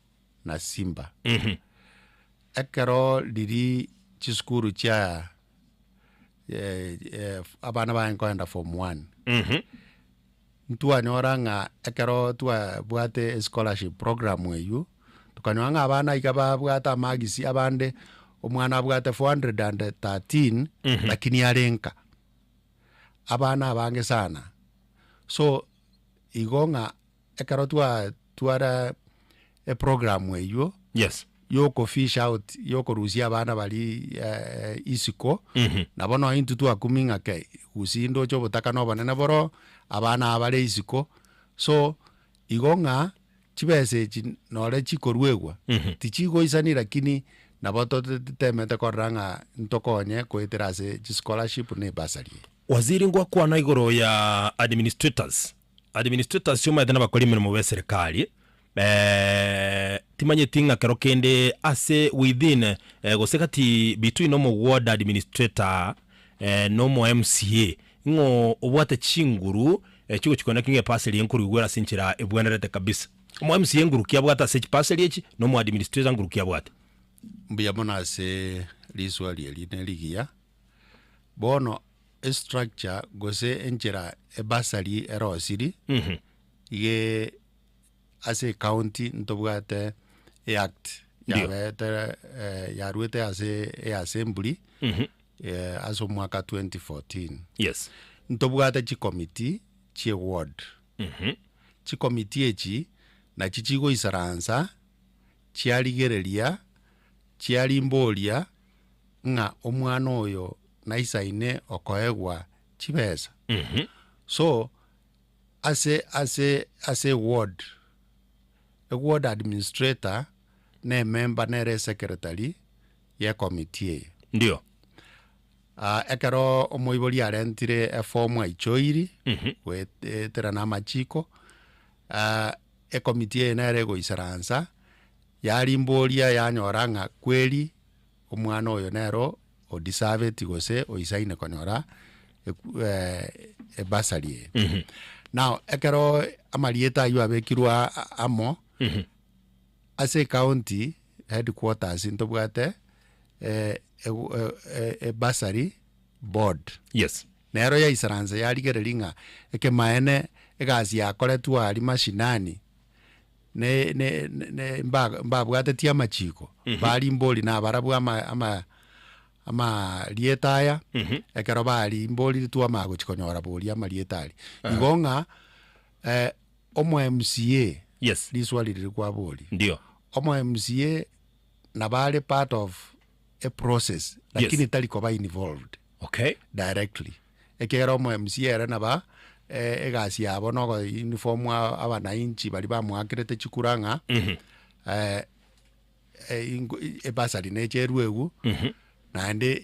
na Simba. Ekero riria chisukuru chia abana baye nkoenda form one, ntwanyora ng'a ekero twabwate escholarship program eywo, tokanyora ng'a abana iga babwate amagisi abande, omwana abwate 413 lakini are nka. Abana abange sana. So, igo ng'a ekero twatwara eprogram eywo, Yes. yoko fish out, yokorusia abana baria isiko, nabo nonya intwe twakumia ng'a kei, gusii ndoche obotaka na obonene boro, abana aba bare isiko, so igo ng'a chibesa echi nore chikoruegwa, tichigoisani lakini nabo totemete korora ng'a ntokonye koetera ase chischolarship na ebursary eye. Waziri ngwakwana igoro ya administrators, administrators omanyete nabakori emeremo b'eserekari, timanyeti ng'a kero kende ase within gose gati between omo ward administrator na omo MCA, ng'o obwate chinguru chigochi kogenda ki ng'a epaseri eye nkorigwera ase enchera ebwenerete kabisa. Omo MCA nguru ki abwate ase chipaseri echi na omo administrator nguru ki abwate? Mbuya mono ase riswali eri ne rigiya. Bono estructure gose enchera ebasari erosiri, iga ase ecounty ntobwate eact Ndio. yabete yaruete ase eassembly ase omwaka 2014. Yes. Ntobwate chicommittee chie ward. Chicommittee echi nachi chigoisaransa chiarigereria chiarimboria ng'a omwana oyo naisaine okoegwa chibesa. So ase ase ase eward, eward administrator na emember nere esecretary ye ecommittee eye. Ndio. Ekero omoibori arentire eform aichoiri, goetera na amachiko, ecommittee eye nere egoisaransa, yarimboria yanyora ng'a kweri omwana oyo nero odisaveti gose oisaine konyora ebasari eye. Now ekero amarieta aywo abekirwe amo, ase ecounty headquarters ntobwate ebasari board. Yes. Nero yaisaransa yarigereria ng'a ekemaene egasi yakoretwe aria mashinani ne ne ne mba mbabwatetie amachiko, barimbori nabarabwo ama ama amarieta aya, ekero barimborire twamanya gochia konyora boria amarieta aria. Igo ng'a omo MCA, Yes. riswali riria kwaboria, Ndio. omo MCA nabo are part of a process lakini tari koba involved Okay. directly. Ekiagera omo MCA ere naba egasi yabo na ogo inform abanainchi baria bamoakerete chikura ng'a ebasari neche erwegwe naende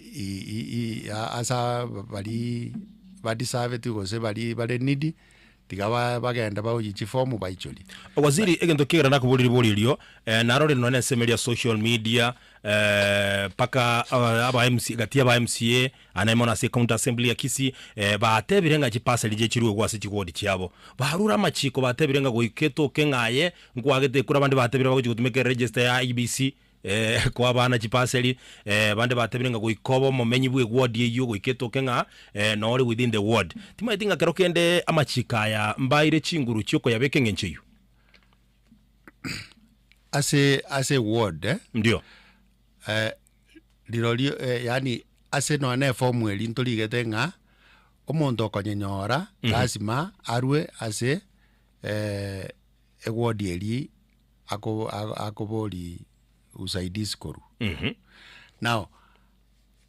asa baria badisaveti gose baria bare needy tiga bagende baoyie chifomu baichorie. Waziri, egento kiagera nakoboria ribori erio, narorire nonya na ensemo eria ya social media, mpaka aba MC gati ya aba MCA ane mono ase ecounty assembly ya Kisii, batebire ng'a chipasari chiria chirwegwe ase chiward chiabo. Barure amachiko batebire ng'a goika etoke ng'a aye nkwagete ekura abande batebire bagochia gotumeka eregister ya IEBC koa abana chipasari, abande batebire ng'a goika obe omomenyi bwa eward eyio goika etoke ng'a nore within the ward. Timanyeti ng'a kero kende amachiko aya mbaire chinguru chiokoyabeka eng'encho eyio. Ase ase eward eh, Ndio. rirorio yaani ase nonya na eform eria ntorigete ng'a omonto okonyenyora lasima arwe ase eward eria ako akobori usaidizi korwa. Now,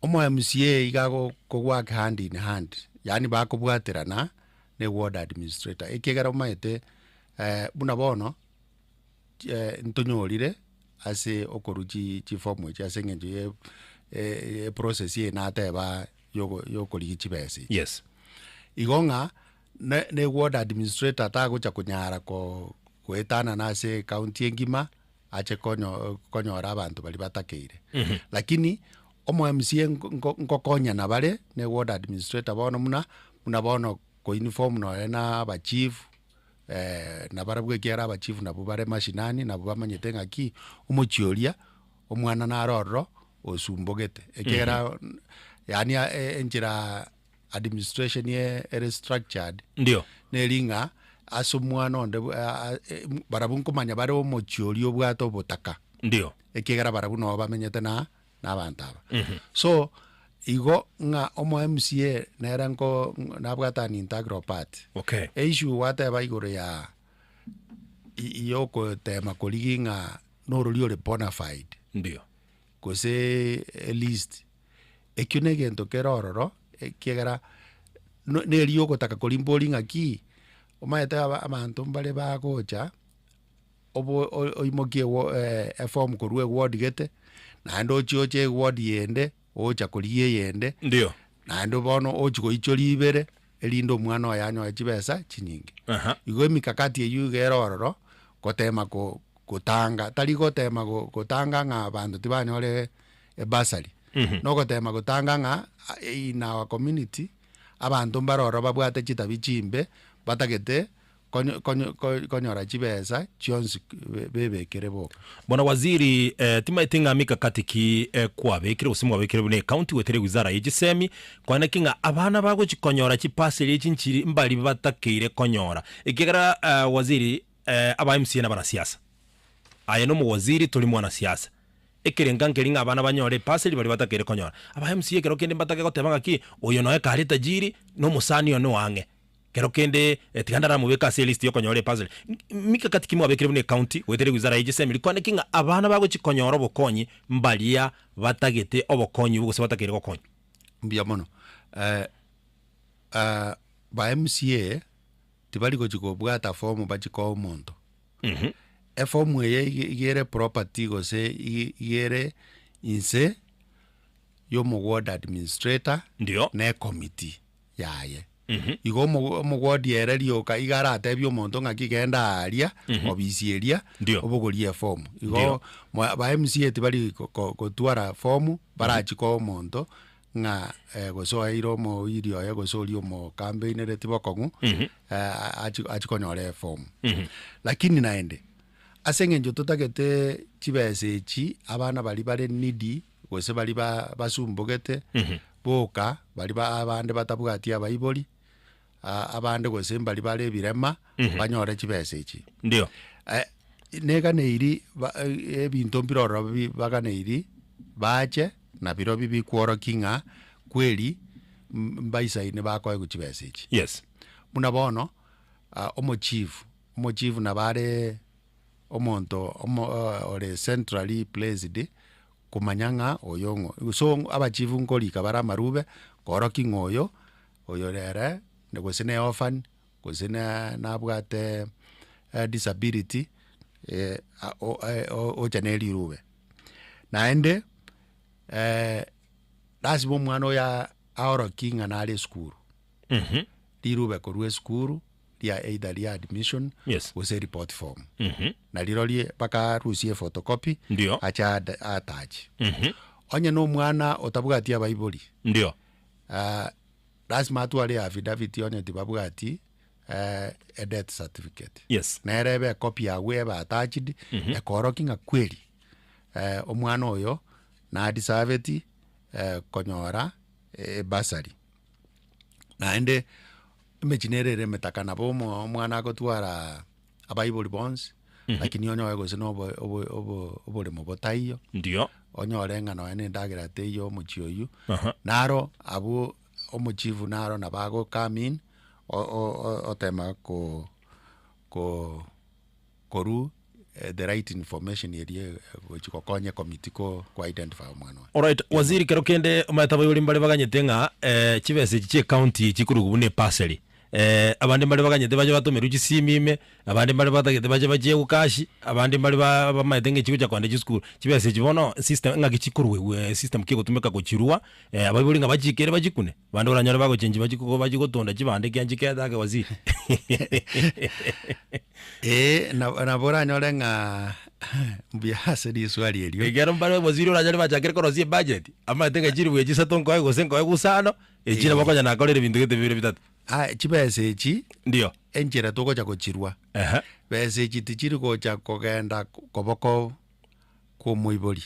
omo MCA iga ago work hand in hand, yaani bakobwaterana na eward administrator ekiagera omanyete buna bono ntonyorire ase okorwa chiform echi ase eng'encho ya eprocess eye nateba yokorigia chibesa echi. Yes. Igo ng'a. Ne ne ward administrator tagocha konyara ko goetanana ase ecounty engima ache konyo konyora abanto baria batakeire. Lakini omo MCA nko nko nkokonyana bare ne ward administrator bono muna buna bono ko inform nonye na abachief nabarabwo ekiagera abachief nabwo bare mashinani nabwo bamanyete ng'aki omochie oria omwana naro ororo osumbogete ekiagera yaani enchera administration ere structured Ndio. neri ng'a ase omwana onde barabwo nkomanya bare omochie oria obwate obotaka. Ndio. Ekiagera barabwo nabo bamenyete na na abanto aba. So, igo ng'a omo MCA nere nko nabwate an integral part. Okay. Eissue gwateba igoro ya yokotema korigia ng'a norori ore bonafide. Ndio. Gose elist, ekio na egento kere ororo ekiagera no neri ogotaka korimbori ng'aki, omanyete aba abanto mbare bagocha obo oimokie ewo eform korwa eward gete, naende ochie oche eward yende, ocha korigia eyende, Ndio. naende bono ochia goichoria ibere, erinde omwana oye anyore chibesa chinyinge. Aha. Igo emikakati eywo iga ere ororo, gotema ko gotanga, tari gotema go gotanga ng'a abanto tibanyore ebasari, nogotema gotanga ng'a in our community, abanto mbare ororo babwate chitabia chimbe, batagete konyo konyo konyora chibesa chionsi bebekere boka. Bwana Waziri, eh, timaeti ng'a mikakati ki eh, kwabekire gose mwabekire buna ecounty goetera ewizara ye chisemi, kwane ki ng'a abana bagochi konyora chipaseri echi nchiri mbari batakeire konyora. Ekiagera eh, Waziri, eh, aba MCA na abanasiasa. Aye nomowaziri tori mwanasiasa. Ekerenga nkeri ng'a abana banyore epaseri baria batakeire konyora. Aba MCA ekero kende mbatake goteba ng'aki oyo noe kare etajiri na omosani one oang'e. Kero kende tiga ndaramobeke ase elist yokonyora epaseri. Mikakati ki mwabekire buna ecounty goetera ewizara ya chisemi rikwane ki ng'a abana bagochi konyora obokonyi mbaria batagete obokonyi obwo gose batakeire gokonywa? Mbuya mono. Ba MCA tibari gochi kobwata form bachi koa omonto. Eform eye iga ere property gose iga ere inse ya omoward administrator Ndio. na ecommittee yaye. Igo omo omoward ere rioka iga aratebie omonto ng'aki genda aaria obisi eria Ndio. obogorie eform. Ndio. Igo ba MCA tibari ko- ko- kotwara form barachi koa omonto ng'a gose oeire omoiri oye gose oria omocampainereti bokong'u achi achi konyora eform. Lakini naende, ase eng'encho totagete chibesa echi abana baria bare needy gose baria ba basumbogete boka, baria ba abande batabwati abaibori, abande gose mbaria bare ebirema banyore chibesa echi. Ndio. Neganeiri ba ebinto mbire ororo bi baganeiri bache na birobio bikworokia ng'a kweri mbaisaine bakoegwa chibesa echi. Yes. Buna bono omochief, omochief nabo are omonto omo ore centrally placed komanya ng'a oyo ng'o. So abachief nkorika bare amarube koorokia ng'a oyo, oyo rere gose ne orphan. gose nabwate disability ocha ne rirube. Naende lasima omwana oyo aorokie ng'a nare esukuru, rirube korwa esukuru ria either ria admission Yes. gose report form. Na rirorio mpaka arusie ephotocopy Ndio. ache attach. Onye na omwana otabwati abaibori Ndio. Lasima atware affidavit onye tibabwati a death certificate. Yes. Nere ebe ecopy yagwo ebe attached, ekorokia ng'a kweri omwana oyo nadisaveti konyora ebursary. Naende emechie nere ere emetaka nabo omo omwana agotwara abaibori bonsi, lakini onyore gose na obo obo obo oboremo botaiyo, Ndio. onyore ng'a nonye na endagera teiyo omochie oywo, Aha. naro abwo omochifu naro nabo ago come in o- o- o- otema ko ko korwa the right information eria egochi gokonya ecommittee ko ko identify omwana oye. Alright, waziri kero kende omanyete abaibori mbare baganyete ng'a chibesa echi chia ecounty chikorugwa buna epaseri. Abande mbare baganyete bache batomerwe chisimi ime, abande mbare batagete bache bachiegwe cash, abande mbare ba bamaete ng'a echi gocha kogenda chisukuru. Chibesa echi bono system ng'aki chikorwegwa system ki egotumeka gochirwa, abaibori ng'a bachikere bachikune, bande oranyore bagochengi bachi ko bachi gotonda chibande ekiagera nchikete ake waziri. Ee, nabo nabo oranyore ng'a mbuya ase riswali erio. Ekero mbare waziri oranyore bachakire korosia ebudget, amaete ng'a chiribu echi isato nkoe gose nkoe gusano, echi nabo okonya nakorire ebinto gete bibere bitato. Aya chibesa echi, Ndio. enchera togocha gochirwa, Ehe. besa echi tichiri gocha kogenda koboko kwa omoibori,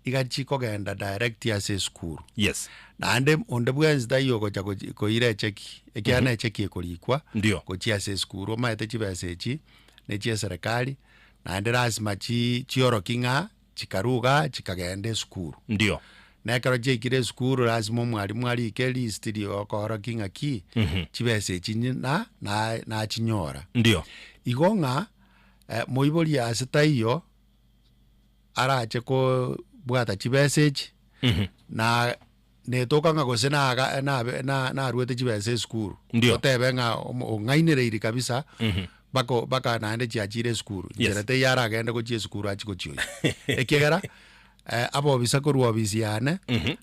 iga chikogenda direct ase esukuru. Yes. Naende onde bwensi taiyo ogocha gochi koira echeki, ekiagera na echeki ekorikwa, Ndio. gochia ase esukuru. Omanyete chibesa echi, ne chia eserekari, naende lasima chi chioroki ng'a chikaruga chikagenda esukuru. Ndio. Na ekero chiaikire esukuru lasima omwalimu arike elist riokoorokia ng'aki, chibesa echi na na nachinyora. Ndio. Igo ng'a moibori ase taiyo, arache kobwata chibesa echi, na netoka ng'a gose naga nabe na naruete chibesa esukuru, Ndio. otebe ng'a omo ong'ainereiri kabisa, bako baka naende chiachire esukuru, Yes. nchera teiyo aragende gochia esukuru achie gochioyia. Ekiagera abobisa korwa obisi yane,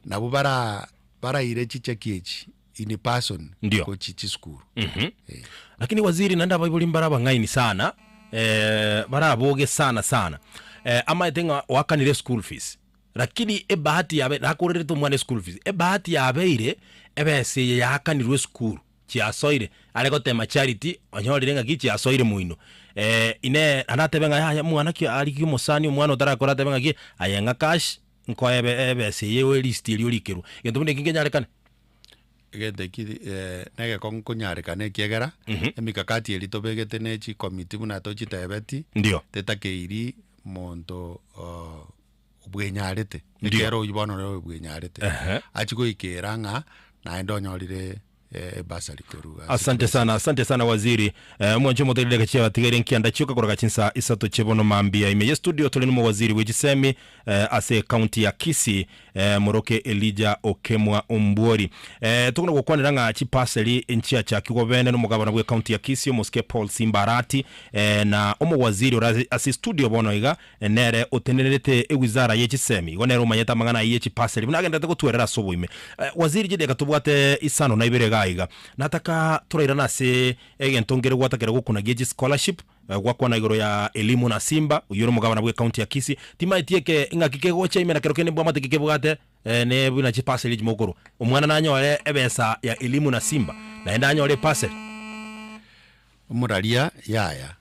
nabwo bara baraire chicheki echi in person Ndio. gochia chisukuru. Lakini waziri naende abaibori mbare abang'aini sana, baraboge sana sana, amaete ng'a oakanire eschool fees, lakini ebahati yabe nakorerete omwana eschool fees, ebahati yabeire ebesa eye yaakanirwe esukuru chiasoire, are gotema charity onyorire ng'aki chiasoire moino. Inee naende atebe ng'a yaya omwana ki arigie omosani omwana otarakora atebe ng'aki aye ng'a cash nkoe ebe ebesa eye elist eria orikerwe, egento buna eki nkenyarekane? Egento eki negekong'u konyarekana ekiagera, emikakati eria tobegete ne chikomiti buna tochitebeti, Ndio. tetakeiri monto obwenyarete, Ndio. ekiagera oywo bono nere obwenyarete, Ehe. achie goikera ng'a naende onyorire ebasari korwa ase Asante sana, asante sana waziri. Eh, omwancho omotoereria dakika chiabatigaire nkianda chioka korwa chinsa isato chia bono mambia. Ime ye studio tore nomowaziri bwe chisemi eh, ase ecounty ya Kisii eh, moroke Elijah Okemwa Ombuori. Eh, tokona gokwanera ng'a chipaseri nchiachakigwa bene nomogabana bwe county ya Kisii omosike Paul Simba Arati eh, na omowaziri ore ase studio bono iga Nere otenenerete ewizara ye chisemi, igo nere omanyete amang'ana ayio ye chipaseri, buna agenderete gotwerera ase oboime. Waziri chideka tobwate isano na ibere iga iga. Nataka torairane ase egento nkere gwatakera gokuna gie chischolarship, gwakwana igoro ya Elimu na Simba, oyio ore omogabana bwe county ya Kisii. Timaeti eke ng'aki kegocha ime na kero kende mbwamate ki kebwate ne buna chipaseri echi mokorwa. Omwana nanyore ebesa ya Elimu na Simba, naende anyore epaseri. Omoraria yaya.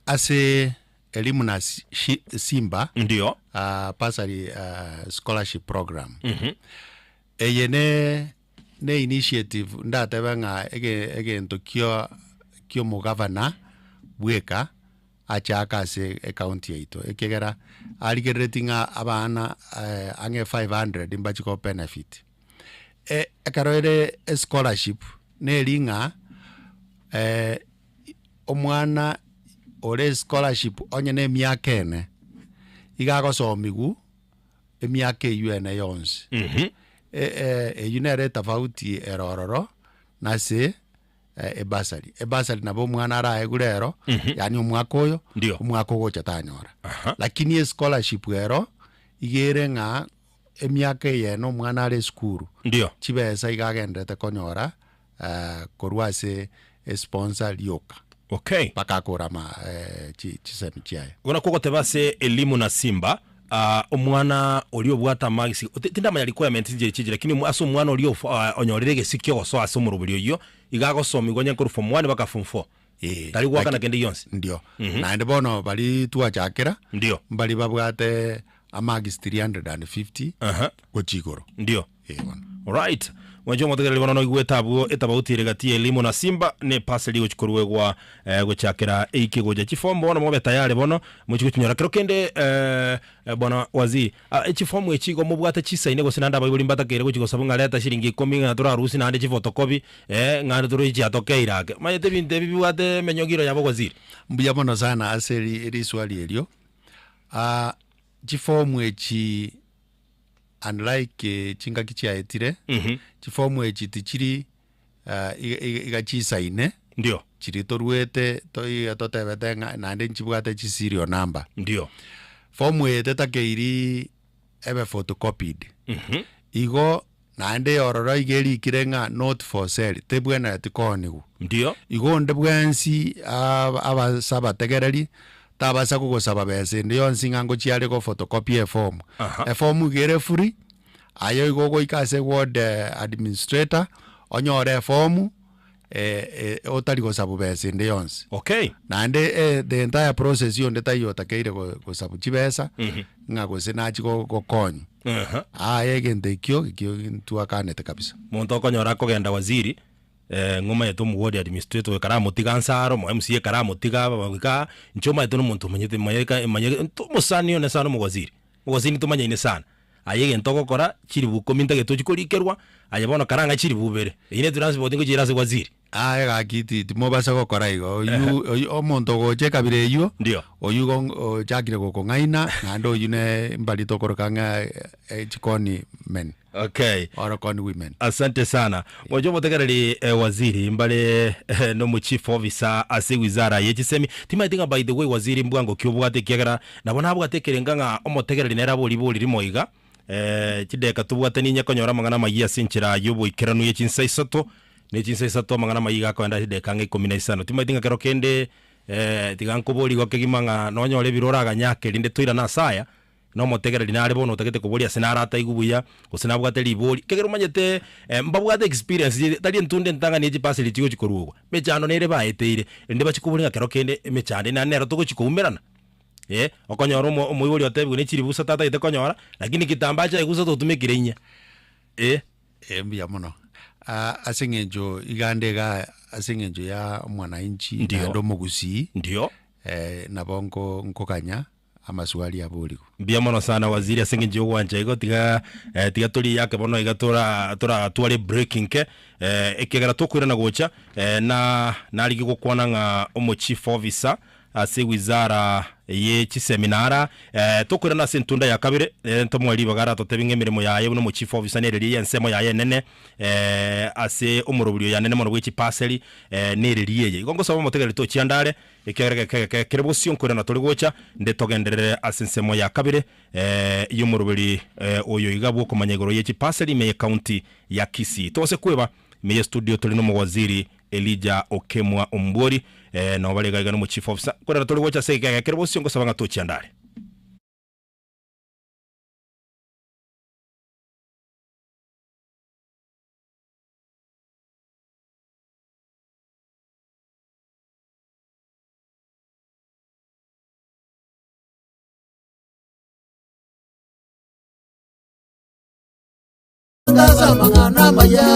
Ase Elimu na Simba Ndio. Bursary Scholarship Program. Eye ne ne initiative ndatebe ng'a ege egento kio kiomogavana bweka achake ase ecounty yaito ekiagera arigerereti ng'a abana ang'e 500 mbachi go benefit. Ekero ere escholarship neri ng'a omwana ore scholarship onye na emiaka ene, iga agosomiwu emiaka eywo ene yonsi. Eywo nere etofauti ere ororo na ase ebursary. Ebursary nabo omwana araegwe rero, yaani omwaka oyo, Ndio. omwaka ogocha tanyora. Lakini escholarship ero, iga ere ng'a emiaka eye ene omwana are esukuru, Ndio. chibesa iga agenderete konyora korwa ase esponsor rioka. Okay. Mpaka akore ama chisemi chiaye. Igo nakwo ogoteba ase Elimu na Simba, ah, omwana oria obwate amagisi, oti- tindamanya requirements nchire chichi, lakini omo- ase omwana oria of- ah, onyorire egesio kia ogosoa ase omoroberi oyio, iga agosomigwa onye nkorwa form one mpaka form four. Eh, Tari goakana laki- kende gionsi. Ndio. Naende bono baria twachakera, Ndio. mbari babwate amarks 350 Aha. gochia igoro. Ndio. Eh, bono. Alright. Mwanche omotegereri bono noigwete abwo etabauti ere gati ya Elimu na Simba ne parcel egochi koruegwa eh, gochakera eiki gocha chifomu bono mobe tayari bono mochi gochinyora kero kende eh, eh, bwana waziri ah, echifomu echi igo mobwate chisaine gose naende abaibori mbatakeire gochi gosaba ng'a reta shiringi ikomi ng'a torarusie naende chifotokopi eh, ng'a tore chiatokeire ake omanyete ebinto ebi bibwate emenyogiro yabo waziri. Mbuya mono sana ase ri- riswali erio. Ah, chifomu echi unlike chingaki chiaetire, chifomu echi tichiri. Iga iga iga chisaine Ndio. chiria toruete to iga totebete ng'a naende nchibwate chi serial number. Ndio. Form eye tetakeiri ebe photocopied. Igo naende ororo iga erikire ng'a not for sale, tebwenereti koonigwa. Ndio. Igo onde bwensi aba abase abategereri, tabasa kogosaba besa ende yonsi ng'a ngochia are go photocopy eform. Aha. Eform iga ere free, aye igo ogoika ase ward administrator, onyore eform otari gosabwa besa ende yonsi. Okay. Naende the entire process onde taiyo otakeire gosabwa chibesa, ng'a gose nachie gokonywa. Aye egento ekio, ekio ntwakanete kabisa. Monto okonyora akogenda waziri, ng'a omanyete omo ward administrator oyo karamotiga nse aro, omo MCA karamotiga igaa, inche omanyete na omonto omanyete manye manye omosani one sana omowaziri, omowaziri ntomanyaine sana. Aye egento ogokora, chiribu ikomi ntagete ochie korikerwa, aye bono karang'a chiribu ibere, eyio ne transport ngochia ere ase waziri. Aye gaki ti timobasa gokora igo, oywo oywo omonto ogocha ekabira eywo, Ndio. oywo igo ochakire gokong'aina, naende oywo ne mbari tokoroka ng'a chikoni men Okay. or con women. Asante sana. Moche omotegereri eh, waziri mbare eh, nomo chief officer ase wizara ye chisemi. Timaeti ng'a by the way waziri mbwango ki obwate ekiagera nabo nabwate ekerenga ng'a omotegereri nere abori bori rimo iga eh, chideka tobwate ninye konyora amang'ana amayia ase enchera y'oboikeranu ye chinsa isato ne chinsa isato amang'ana amayia iga akoenda chideka ang'e ikomi na isano. Timaeti ng'a kero kende eh, tiga nkobori igo kegima ng'a nonyore ebiro oraganye ake rinde toirane ase aya Nomotegereri nare bono otagete koboria ase narataigwe buya, gose nabwate ribori, ekero omanyete mbabwate experience ye tari entunda entang'ani ye chipaseri chigochi koruogwa, emechando nere baeteire, erinde bachie koboria ng'a kero kende emechando eye naende nero togochi koumerana eh, okonyora omo omoibori otebigwe ne chiribusa tatagete konyora, lakini kitambaa chiaye gusa totumekire inye eh. Eh, mbuya mono. Ah, ase eng'encho igande iga ase eng'encho ya omwananchi Ndio. naende omogusii Ndio. eh, nabo nko nkoganya amaswali aborigwe. Mbuya mono sana waziri ase eng'encho yogwancha igo tiga eh, tiga toriyake bono iga tora toratware break nke eh, ekiagera tokoirana gocha eh, na narigie gokwana ng'a omo chief officer ase wizara ye chiseminara eh, tokoirana ase entunda ya kabere eh, ntomoe ribaga aratotebie ng'a emeremo yaye buna omo chief officer nereri eye ensemo yaye enene eh, ase omoroberio oyo anene mono bwe chipaseri eh, nereri eye. Igo ngosaba omotegereri tochiandare Ekiagera egeka egeke kere bosio nkoirana tore gocha, nde togenderere ase ensemo ya kabere y'omoroberi oyo iga bw'okomanya igoro ye chipaseri ime y'ecounty ya Kisii. Togose kweba, ime ye studio tore nomowaziri Elijah Okemwa Ombuori, nabo bare iga iga nomo chief officer. Nkoirana tore gocha ase egeka egeke kere bosio nkosaba ng'a tochiandare. Amang'ana amaya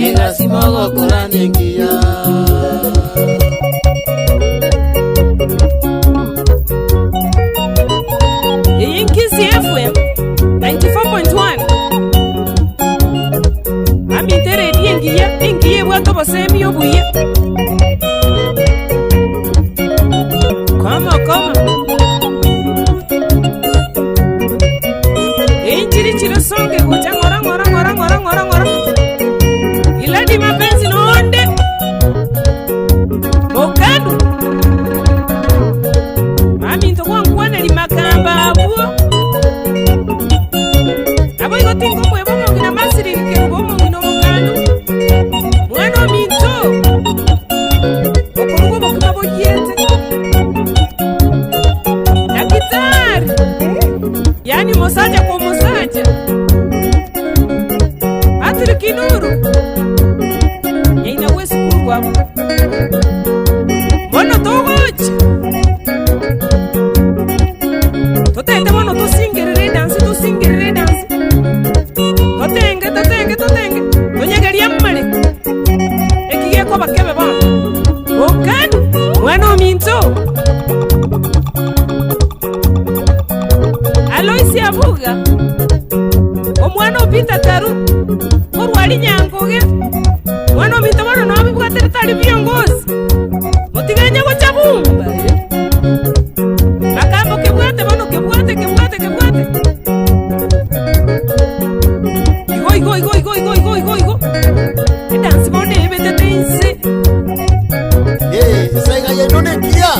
Egasi mogokora nengiya. Iyi Nkisi FM 94.1 Aminto eredio engiya, engiya ebwate obosemi obuya. Koma koma. Enchiri chire songe gocha ng'ora ng'ora ng'ora ng'ora ng'ora ng'ora. Iladi mapenzi nonde. Mokandu. Maminto gwankwaneri makamba abwo. Naboigo tinkomweba omong'ina Masirini kerubo omong'ina omokandu. Mwana ominto, okoruga obokima boyiete. Daktari, yaani mosacha kwa omosacha. Patrick Nuru, nyaina bw'esukuru bwabo. Bono togocha. Totente bono tosingerere edansi, tosingerere edansi. Totenge, totenge, totenge, tonyegerie amare. Eki gekoba kebe bono. Okani, mwana ominto. Aloisi Abuga, omwana o Peter Taru, korwa Rinyangoge, mwana ominto bono nobibwatire tari biongosi. Motiganye gocha bumba. Makambo kebwate bono kebwate kebwate kebwate. Igo igo igo igo igo igo igo igo. yaino nengiya.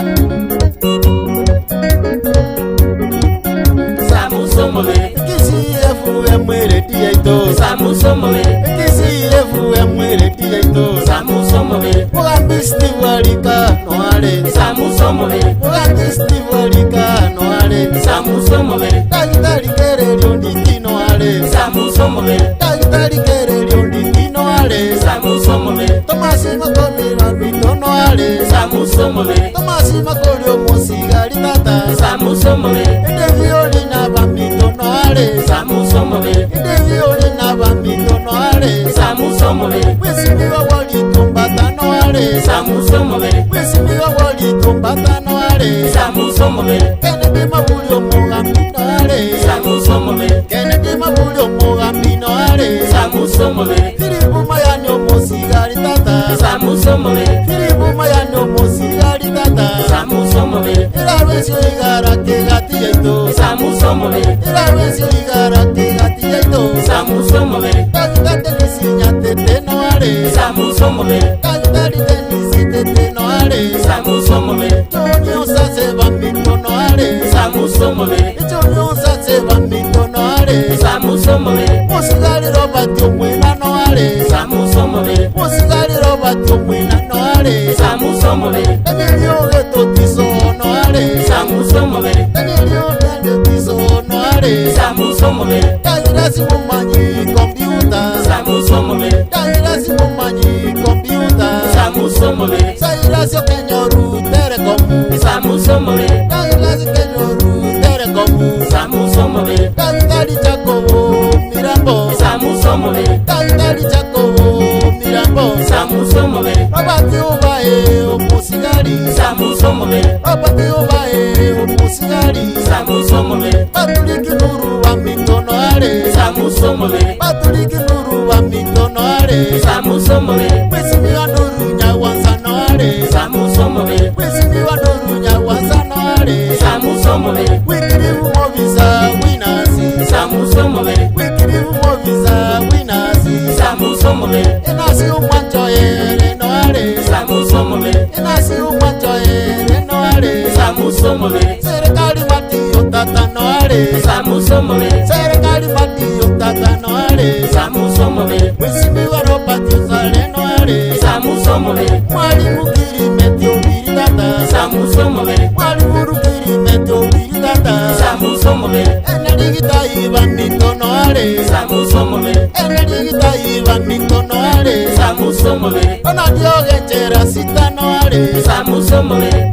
Samusa omobere. Kisii FM eredi yaito. Samusa omobere. Kisii FM eredi yaito. Samusa omobere. Mugambi Steve Arika noare. Samusa omobere. Mugambi Steve Arika noare. Samusa omobere. Daktari Kererio Ndiki noare. Samusa omobere. Daktari Kererio Ndiki noare. Samusa omobere. Tomasi Makori Rabito noare. Samusa omobere. Tomasi Makori omosigari tata. Samusa omobere. Edevioli na bamito noare. Samusa omobere. Edevioli na bamito noare. Samusa omobere. Mheshimiwa Walitumbata noare. Samusa omobere. Mheshimiwa Walitumbata noare. Samusa omobere. Kennedy Maburi omogambi noare. Samusa omobere. Kennedy Maburi omogambi noare. Samusa omobere. Filipu Mayani omosigari tata. Samusa omobere. Filipu Mayani omosigari tata. Samusa omobere. Irarwesio igara kegati yaito. Samusa omobere. Irarwesio igara kegati yaito. Samusa omobere. Daktari Dennis Nyatete noare. Samusa omobere. Daktari Dennis Tete noare. Samusa omobere. Joni osase bamito noare. Samusa omobere. Joni osase bamito noare. Samusa omobere. Musigari Robert omwena noare. Samusa omobere. Musigari Robert omwena noare. Samusa omobere. Emilio Getotiso noare. Samusa omobere. Emilio Getotiso noare. Samusa omobere. Dairasi mumanyi kompyuta. Samusa omobere. Dairasi mumanyi kompyuta. Samusa omobere. Sairasi okenyoru terekomu. Samusa omobere. Dairasi kenyoru terekomu. Samusa omobere. Daktari Jacobo Mirambo. Samusa omobere. Daktari Jacobo Mirambo. Samusa omobere. Robert Obae omosigari. Samusa omobere. Robert Obae omosigari. Samusa omobere. Patrick Nuru wa mitono are. Samusa omobere. Patrick Nuru wa mitono are. Samusa omobere. Mheshimiwa Nuru Nyawanza no are. Samusa omobere. Mheshimiwa Nuru Nyawanza no are. Samusa omobere. Wikirivu Movisa Winasi. Samusa omobere. Wikirivu Movisa Winasi. Samusa omobere. Enasi umwancho ere no are. Samusa omobere. Enasi umwancho ere no are. Samusa omobere. Serikali matiyo tata no are. Samusa omobere. Serikali matiyo tata no are. Samusa omobere. Mheshimiwa Robert Osare no are. Samusa omobere. Mwalimu Kirimeti Obiri tata. Samusa omobere. Mwalimu Kirimeti Obiri tata. Samusa omobere. Enerigita iba mitono are. Samusa omobere. Enerigita iba mitono are. Samusa omobere. Ona diogechera sitano are. Samusa omobere.